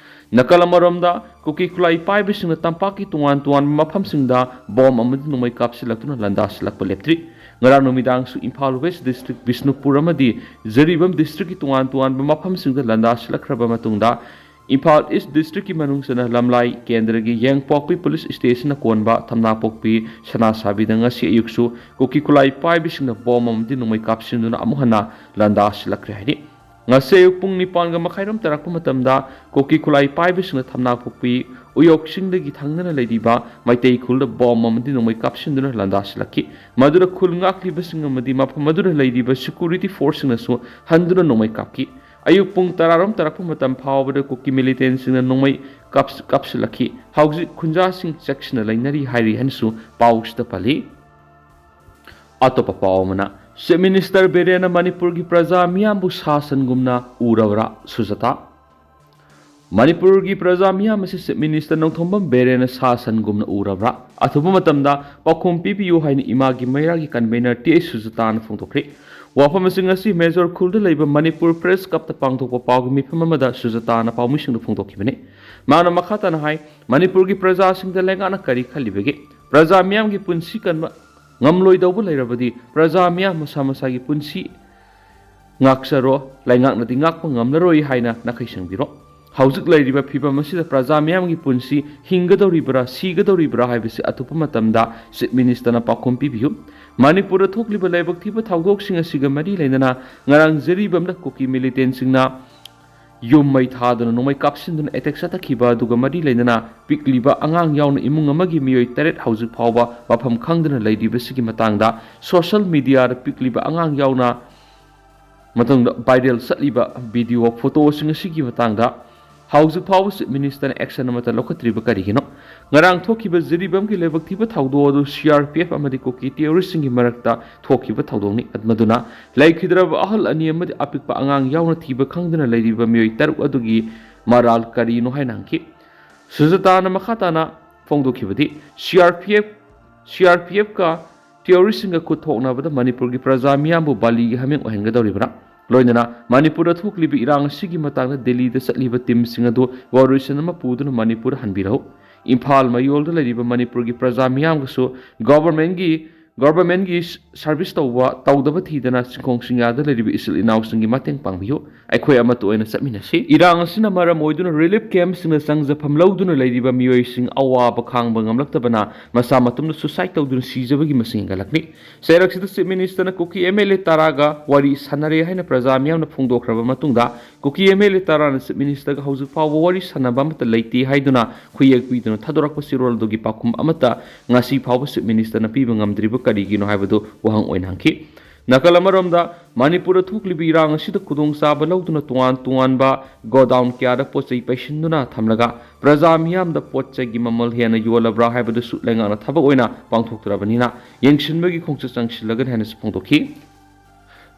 ꯅꯥꯀꯜ ꯑꯃꯔꯣꯝꯗ, ꯀꯨꯀꯤ ꯈꯨꯠꯂꯥꯏ ꯄꯥꯏꯕꯁꯤꯡꯅ ꯇꯝꯄꯥꯛꯀꯤ ꯇꯣꯉꯥꯟ ꯇꯣꯉꯥꯟꯕ ꯃꯐꯝꯁꯤꯡꯗ ꯕꯣꯝ ꯑꯃꯗꯤ ꯅꯣꯡꯃꯩ ꯀꯥꯞꯁꯤꯜꯂꯛꯇꯨꯅ ꯂꯥꯟꯗꯥꯁꯤꯜꯂꯛꯄ ꯂꯦꯞꯇ꯭ꯔꯤ꯫ ꯉꯔꯥꯡ ꯅꯨꯃꯤꯗꯥꯡꯁꯨ ꯏꯝꯐꯥꯜ ꯋꯦꯁ ꯗꯤꯁꯇ꯭ꯔꯤꯛ, ꯕꯤꯁꯅꯨꯄꯨꯔ ꯑꯃꯗꯤ ꯖꯤꯔꯤꯕꯥꯝ ꯗꯤꯁꯇ꯭ꯔꯤꯛꯀꯤ ꯇꯣꯉꯥꯟ ꯇꯣꯉꯥꯟꯕ ꯃꯐꯝꯁꯤꯡꯗ ꯂꯥꯟꯗꯥꯁꯤꯜꯂꯛꯈ꯭ꯔꯕ ꯃꯇꯨꯡꯗ, ꯏꯝꯐꯥꯜ ꯏꯁ ꯗꯤꯁꯇ꯭ꯔꯤꯛꯀꯤ ꯃꯅꯨꯡ ꯆꯟꯅ ꯂꯝꯂꯥꯏ ꯀꯦꯟꯗ꯭ꯔꯒꯤ ꯌꯦꯡꯄꯣꯛꯄꯤ ꯄꯨꯂꯤꯁ ꯁ꯭ꯇꯦꯁꯟꯅ ꯀꯣꯟꯕ ꯊꯝꯅꯥꯄꯣꯛꯄꯤ ꯁꯅꯥꯁꯥꯕꯤꯗ ꯉꯁꯤ ꯑꯌꯨꯛꯁꯨ ꯀꯨꯀꯤ ꯈꯨꯠꯂꯥꯏ ꯄꯥꯏꯕꯁꯤꯡꯅ ꯕꯣꯝ ꯑꯃꯗꯤ ꯅꯣꯡꯃꯩ ꯀꯥꯞꯁꯤꯟꯗꯨꯅ ꯑꯃꯨꯛ ꯍꯟꯅ ꯂꯥꯟꯗꯥꯁꯤꯜꯂꯛꯈ꯭ꯔꯦ ꯍꯥꯏꯔꯤ꯫ ꯉꯁꯤ ꯑꯌꯨꯛ ꯄꯨꯡ ꯅꯤꯄꯥꯟꯒ ꯃꯈꯥꯏꯔꯣꯝ ꯇꯥꯔꯛꯄ ꯃꯇꯝꯗ ꯀꯨꯀꯤ ꯈꯨꯠꯂꯥꯏ ꯄꯥꯏꯕꯁꯤꯡꯅ ꯊꯝꯅꯥꯄꯣꯛꯄꯤ ꯎꯌꯣꯛ ꯆꯤꯡꯗꯒꯤ ꯊꯪꯅꯅ ꯂꯩꯔꯤꯕ ꯃꯩꯇꯩ ꯈꯨꯜꯗ ꯕꯣꯝ ꯑꯃꯗꯤ ꯅꯣꯡꯃꯩ ꯀꯥꯞꯁꯤꯟꯗꯨꯅ ꯂꯥꯟꯗꯥꯁꯤꯜꯂꯛꯈꯤ꯫ ꯃꯗꯨꯗ ꯈꯨꯜ ꯉꯥꯛꯂꯤꯕꯁꯤꯡ ꯑꯃꯗꯤ ꯃꯐꯝ ꯑꯗꯨꯗ ꯂꯩꯔꯤꯕ ꯁꯦꯀ꯭ꯌꯨꯔꯤꯇꯤ ꯐꯣꯔꯁꯁꯤꯡꯅꯁꯨ ꯍꯟꯗꯨꯅ ꯅꯣꯡꯃꯩ ꯀꯥꯞꯈꯤ꯫ ꯑꯌꯨꯛ ꯄꯨꯡ ꯇꯔꯥꯔꯣꯝ ꯇꯥꯔꯛꯄ ꯃꯇꯝ ꯐꯥꯎꯕꯗ ꯀꯨꯀꯤ militantꯁꯤꯡꯅ ꯅꯣꯡꯃꯩ ꯀꯥꯞꯁ-, ꯀꯥꯞꯁꯤꯜꯂꯛꯈꯤ꯫ ꯍꯧꯖꯤꯛ ꯈꯨꯟꯖꯥꯁꯤꯡ ꯆꯦꯛꯁꯤꯟꯅ ꯂꯩꯅꯔꯤ ꯍꯥꯏꯔꯤ ꯍꯥꯏꯅꯁꯨ ꯄꯥꯎꯁꯤꯗ ꯄꯜꯂꯤ꯫ ꯑꯇꯣꯞꯄ ꯄꯥꯎ ꯑꯃꯅ, Chief Minister ꯕꯤꯔꯦꯟꯅ ꯃꯅꯤꯄꯨꯔꯒꯤ ꯄ꯭ꯔꯖꯥ ꯃꯤꯌꯥꯝꯕꯨ ꯁꯥ ꯁꯟꯒꯨꯝꯅ ꯎꯔꯕ꯭ꯔꯥ, ꯁꯨꯖꯥꯇꯥ? ꯃꯅꯤꯄꯨꯔꯒꯤ ꯄ꯭ꯔꯖꯥ ꯃꯤꯌꯥꯝ ꯑꯁꯤ Chief Minister ꯅꯣꯡꯊꯣꯝꯕꯝ ꯕꯤꯔꯦꯟꯅ ꯁꯥ ꯁꯟꯒꯨꯝꯅ ꯎꯔꯕ꯭ꯔꯥ? ꯑꯊꯨꯕ ꯃꯇꯝꯗ ꯄꯥꯎꯈꯨꯝ ꯄꯤꯕꯤꯌꯨ ꯍꯥꯏꯅ ꯏꯃꯥꯒꯤ ꯃꯩꯔꯥꯒꯤ convener ꯇꯤ ꯑꯩꯆ ꯁꯨꯖꯥꯇꯥꯅ ꯐꯣꯡꯗꯣꯛꯈ꯭ꯔꯦ꯫ ꯋꯥꯐꯝꯁꯤꯡ ꯑꯁꯤ ꯃꯦꯖꯣꯔ ꯈꯨꯜꯗ ꯂꯩꯕ ꯃꯅꯤꯄꯨꯔ Press Clubꯇ ꯄꯥꯡꯊꯣꯛꯄ ꯄꯥꯎꯒꯤ ꯃꯤꯐꯝ ꯑꯃꯗ ꯁꯨꯖꯥꯇꯥꯅ ꯄꯥꯎꯃꯤꯁꯤꯡꯗ ꯐꯣꯡꯗꯣꯛꯈꯤꯕꯅꯤ꯫ ꯃꯥꯅ ꯃꯈꯥ ꯇꯥꯅ ꯍꯥꯏ, ꯃꯅꯤꯄꯨꯔꯒꯤ ꯄ꯭ꯔꯖꯥꯁꯤꯡꯗ ꯂꯩꯉꯥꯛꯅ ꯀꯔꯤ ꯈꯜꯂꯤꯕꯒꯦ? ꯄ꯭ꯔꯖꯥ ꯃꯤꯌꯥꯝꯒꯤ ꯄꯨꯟꯁꯤ ꯀꯟꯕ ꯉꯝꯂꯣꯏꯗꯧꯕ ꯂꯩꯔꯕꯗꯤ ꯄ꯭ꯔꯖꯥ ꯃꯤꯌꯥꯝ ꯃꯁꯥ ꯃꯁꯥꯒꯤ ꯄꯨꯟꯁꯤ ꯉꯥꯛꯆꯔꯣ, ꯂꯩꯉꯥꯛꯅꯗꯤ ꯉꯥꯛꯄ ꯉꯝꯂꯔꯣꯏ ꯍꯥꯏꯅ ꯅꯥꯈꯩ ꯁꯦꯡꯕꯤꯔꯣ꯫ ꯍꯧꯖꯤꯛ ꯂꯩꯔꯤꯕ ꯐꯤꯕꯝ ꯑꯁꯤꯗ ꯄ꯭ꯔꯖꯥ ꯃꯤꯌꯥꯝꯒꯤ ꯄꯨꯟꯁꯤ ꯍꯤꯡꯒꯗꯧꯔꯤꯕ꯭ꯔꯥ, ꯁꯤꯒꯗꯧꯔꯤꯕ꯭ꯔꯥ ꯍꯥꯏꯕꯁꯤ ꯑꯊꯨꯕ ꯃꯇꯝꯗ Chief Ministerꯅ ꯄꯥꯎꯈꯨꯝ ꯄꯤꯕꯤꯌꯨ꯫ ꯃꯅꯤꯄꯨꯔꯗ ꯊꯣꯛꯂꯤꯕ ꯂꯥꯏꯕꯛ ꯊꯤꯕ ꯊꯧꯗꯣꯛꯁꯤꯡ ꯑꯁꯤꯒ ꯃꯔꯤ ꯂꯩꯅꯅ ꯉꯔꯥꯡ ꯖꯤꯔꯤꯕꯥꯝꯗ ꯀꯨꯀꯤ militantꯁꯤꯡꯅ ꯌꯨꯝ ꯃꯩ ꯊꯥꯗꯨꯅ ꯅꯣꯡꯃꯩ ꯀꯥꯞꯁꯤꯟꯗꯨꯅ attack ꯆꯠꯊꯈꯤꯕ ꯑꯗꯨꯒ ꯃꯔꯤ ꯂꯩꯅꯅ ꯄꯤꯛꯂꯤꯕ ꯑꯉꯥꯡ ꯌꯥꯎꯅ ꯏꯃꯨꯡ ꯑꯃꯒꯤ ꯃꯤꯑꯣꯏ ꯇꯔꯦꯠ ꯍꯧꯖꯤꯛ ꯐꯥꯎꯕ ꯃꯐꯝ ꯈꯪꯗꯅ ꯂꯩꯔꯤꯕꯁꯤꯒꯤ ꯃꯇꯥꯡꯗ social mediaꯗ ꯄꯤꯛꯂꯤꯕ ꯑꯉꯥꯡ ꯌꯥꯎꯅ ꯃꯇꯨꯡꯗ viral ꯆꯠꯂꯤꯕ video, photoꯁꯤꯡ ꯑꯁꯤꯒꯤ ꯃꯇꯥꯡꯗ ꯍꯧꯖꯤꯛ ꯐꯥꯎꯕ Chief Ministerꯅ action ꯑꯃꯠꯇ ꯂꯧꯈꯠꯇ꯭ꯔꯤꯕ ꯀꯔꯤꯒꯤꯅꯣ? ꯉꯔꯥꯡ ꯊꯣꯛꯈꯤꯕ ꯖꯤꯔꯤꯕꯥꯝꯒꯤ ꯂꯥꯏꯕꯛ ꯊꯤꯕ ꯊꯧꯗꯣꯛ ꯑꯗꯨ ꯁꯤ ꯑꯥꯔ ꯄꯤ ꯑꯦꯐ ꯑꯃꯗꯤ ꯀꯨꯀꯤ terroristꯁꯤꯡꯒꯤ ꯃꯔꯛꯇ ꯊꯣꯛꯈꯤꯕ ꯊꯧꯗꯣꯛꯅꯤ꯫ ꯃꯗꯨꯅ ꯂꯩꯈꯤꯗ꯭ꯔꯕ ꯑꯍꯜ ꯑꯅꯤ ꯑꯃꯗꯤ ꯑꯄꯤꯛꯄ ꯑꯉꯥꯡ ꯌꯥꯎꯅ ꯊꯤꯕ ꯈꯪꯗꯅ ꯂꯩꯔꯤꯕ ꯃꯤꯑꯣꯏ ꯇꯔꯨꯛ ꯑꯗꯨꯒꯤ ꯃꯔꯥꯜ ꯀꯔꯤꯅꯣ ꯍꯥꯏꯅ ꯍꯪꯈꯤ꯫ ꯁꯨꯖꯥꯇꯥꯅ ꯃꯈꯥ ꯇꯥꯅ ꯐꯣꯡꯗꯣꯛꯈꯤꯕꯗꯤ, C R P F, C R P ꯑꯦꯐꯀ terroristꯁꯤꯡꯒ ꯈꯨꯠ ꯊꯣꯛꯅꯕꯗ ꯃꯅꯤꯄꯨꯔꯒꯤ ꯄ꯭ꯔꯖꯥ ꯃꯤꯌꯥꯝꯕꯨ ꯕꯥꯂꯤꯒꯤ ꯍꯥꯃꯦꯡ ꯑꯣꯏꯍꯟꯒꯗꯧꯔꯤꯕ꯭ꯔꯥ? ꯂꯣꯏꯅꯅ ꯃꯅꯤꯄꯨꯔꯗ ꯊꯣꯛꯂꯤꯕ ꯏꯔꯥꯡ ꯑꯁꯤꯒꯤ ꯃꯇꯥꯡꯗ ꯗꯦꯜꯂꯤꯗ ꯆꯠꯂꯤꯕ teamꯁꯤꯡ ꯑꯗꯨ ꯋꯥꯔꯣꯏꯁꯤꯟ ꯑꯃ ꯄꯨꯗꯨꯅ ꯃꯅꯤꯄꯨꯔ ꯍꯟꯕꯤꯔꯛꯎ꯫ ꯏꯝꯐꯥꯜ ꯃꯌꯣꯜꯗ ꯂꯩꯔꯤꯕ ꯃꯅꯤꯄꯨꯔꯒꯤ ꯄ꯭ꯔꯖꯥ ꯃꯤꯌꯥꯝꯒꯁꯨ governmentꯒꯤ, governmentꯒꯤ service ꯇꯧꯕ, ꯇꯧꯗꯕ ꯊꯤꯗꯅ ꯆꯤꯡꯈꯣꯡ ꯆꯤꯡꯌꯥꯗ ꯂꯩꯔꯤꯕ ꯏꯆꯤꯜ ꯏꯅꯥꯎꯁꯤꯡꯒꯤ ꯃꯇꯦꯡ ꯄꯥꯡꯕꯤꯌꯨ꯫ ꯑꯩꯈꯣꯏ ꯑꯃꯠꯇ ꯑꯣꯏꯅ ꯆꯠꯃꯤꯟꯅꯁꯤ꯫ ꯏꯔꯥꯡ ꯑꯁꯤꯅ ꯃꯔꯝ ꯑꯣꯏꯗꯨꯅ relief campꯁꯤꯡꯗ ꯆꯪꯖꯐꯝ ꯂꯧꯗꯨꯅ ꯂꯩꯔꯤꯕ ꯃꯤꯑꯣꯏꯁꯤꯡ ꯑꯋꯥꯕ ꯈꯥꯡꯕ ꯉꯝꯂꯛꯇꯕꯅ ꯃꯁꯥ ꯃꯇꯣꯝꯗ suicide ꯇꯧꯗꯨꯅ ꯁꯤꯖꯕꯒꯤ ꯃꯁꯤꯡ ꯍꯦꯟꯒꯠꯂꯛꯂꯤ꯫ ꯆꯩꯔꯛꯁꯤꯗ Chief Ministerꯅ ꯀꯨꯀꯤ ꯑꯦꯝ ꯑꯦꯜ ꯑꯦ ꯇꯔꯥꯒ ꯋꯥꯔꯤ ꯁꯥꯟꯅꯔꯦ ꯍꯥꯏꯅ ꯄ꯭ꯔꯖꯥ ꯃꯤꯌꯥꯝꯅ ꯐꯣꯡꯗꯣꯛꯈ꯭ꯔꯕ ꯃꯇꯨꯡꯗ, ꯀꯨꯀꯤ ꯑꯦꯝ ꯑꯦꯜ ꯑꯦ ꯇꯔꯥꯅ Chief Ministerꯒ ꯍꯧꯖꯤꯛ ꯐꯥꯎꯕ ꯋꯥꯔꯤ ꯁꯥꯟꯅꯕ ꯑꯃꯠꯇ ꯂꯩꯇꯦ ꯍꯥꯏꯗꯨꯅ ꯈꯨꯌꯦꯛ ꯄꯤꯗꯨꯅ ꯊꯥꯗꯣꯔꯛꯄ ꯆꯦꯔꯣꯜ ꯑꯗꯨꯒꯤ ꯄꯥꯎꯈꯨꯝ ꯑꯃꯠꯇ ꯉꯁꯤ ꯐꯥꯎꯕ Chief Ministerꯅ ꯄꯤꯕ ꯉꯝꯗ꯭ꯔꯤꯕ ꯀꯔꯤꯒꯤꯅꯣ ꯍꯥꯏꯕꯗꯨ ꯋꯥꯍꯪ ꯑꯣꯏꯅ ꯍꯪꯈꯤ꯫ ꯅꯥꯀꯜ ꯑꯃꯔꯣꯝꯗ, ꯃꯅꯤꯄꯨꯔꯗ ꯊꯣꯛꯂꯤꯕ ꯏꯔꯥꯡ ꯑꯁꯤꯗ ꯈꯨꯗꯣꯡꯆꯥꯕ ꯂꯧꯗꯨꯅ ꯇꯣꯉꯥꯟ ꯇꯣꯉꯥꯟꯕ ꯒꯣꯗꯥꯎꯟ ꯀꯌꯥꯗ ꯄꯣꯠ ꯆꯩ ꯄꯩꯁꯤꯟꯗꯨꯅ ꯊꯝꯂꯒ ꯄ꯭ꯔꯖꯥ ꯃꯤꯌꯥꯝꯗ ꯄꯣꯠ ꯆꯩꯒꯤ ꯃꯃꯜ ꯍꯦꯟꯅ ꯌꯣꯜꯂꯕ꯭ꯔꯥ ꯍꯥꯏꯕꯗꯨꯁꯨ ꯂꯩꯉꯥꯛꯅ ꯊꯕꯛ ꯑꯣꯏꯅ ꯄꯥꯡꯊꯣꯛꯇ꯭ꯔꯕꯅꯤꯅ ꯌꯦꯡꯁꯤꯟꯕꯒꯤ ꯈꯣꯡꯆꯠ ꯆꯪꯁꯤꯜꯂꯒꯅꯤ ꯍꯥꯏꯅꯁꯨ ꯐꯣꯡꯗꯣꯛꯈꯤ꯫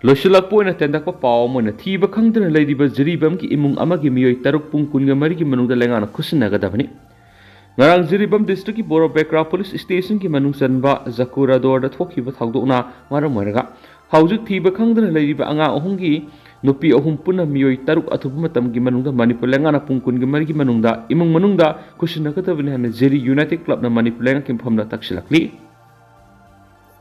ꯂꯣꯏꯁꯤꯜꯂꯛꯄ ꯑꯣꯏꯅ ꯇꯦꯟꯗꯛꯄ ꯄꯥꯎ ꯑꯃ ꯑꯣꯏꯅ, ꯊꯤꯕ ꯈꯪꯗꯅ ꯂꯩꯔꯤꯕ ꯖꯤꯔꯤꯕꯥꯝꯒꯤ ꯏꯃꯨꯡ ꯑꯃꯒꯤ ꯃꯤꯑꯣꯏ ꯇꯔꯨꯛ ꯄꯨꯡ ꯀꯨꯟꯒ ꯃꯔꯤꯒꯤ ꯃꯅꯨꯡꯗ ꯂꯩꯉꯥꯛꯅ ꯈꯨꯠꯁꯤꯟꯅꯒꯗꯕꯅꯤ꯫ ꯉꯔꯥꯡ ꯖꯤꯔꯤꯕꯥꯝ ꯗꯤꯁꯇ꯭ꯔꯤꯛꯀꯤ ꯕꯣꯔꯣ ꯕꯦꯀ꯭ꯔꯥ ꯄꯨꯂꯤꯁ ꯁ꯭ꯇꯦꯁꯟꯒꯤ ꯃꯅꯨꯡ ꯆꯟꯕ ꯖꯀꯨꯔꯥꯗꯣꯔꯗ ꯊꯣꯛꯈꯤꯕ ꯊꯧꯗꯣꯛꯅ ꯃꯔꯝ ꯑꯣꯏꯔꯒ ꯍꯧꯖꯤꯛ ꯊꯤꯕ ꯈꯪꯗꯅ ꯂꯩꯔꯤꯕ ꯑꯉꯥꯡ ꯑꯍꯨꯝꯒꯤ ꯅꯨꯄꯤ ꯑꯍꯨꯝ ꯄꯨꯟꯅ ꯃꯤꯑꯣꯏ ꯇꯔꯨꯛ ꯑꯊꯨꯕ ꯃꯇꯝꯒꯤ ꯃꯅꯨꯡꯗ ꯃꯅꯤꯄꯨꯔ ꯂꯩꯉꯥꯛꯅ ꯄꯨꯡ ꯀꯨꯟꯒ ꯃꯔꯤꯒꯤ ꯃꯅꯨꯡꯗ ꯏꯃꯨꯡ ꯃꯅꯨꯡꯗ ꯈꯨꯠꯁꯤꯟꯅꯒꯗꯕꯅꯤ ꯍꯥꯏꯅ ꯖꯤꯔꯤ ꯌꯨꯅꯥꯏꯇꯦꯗ ꯀ꯭ꯂꯕꯅ ꯃꯅꯤꯄꯨꯔ ꯂꯩꯉꯥꯛꯀꯤ ꯃꯐꯝꯗ ꯇꯛꯁꯤꯜꯂꯛꯂꯤ꯫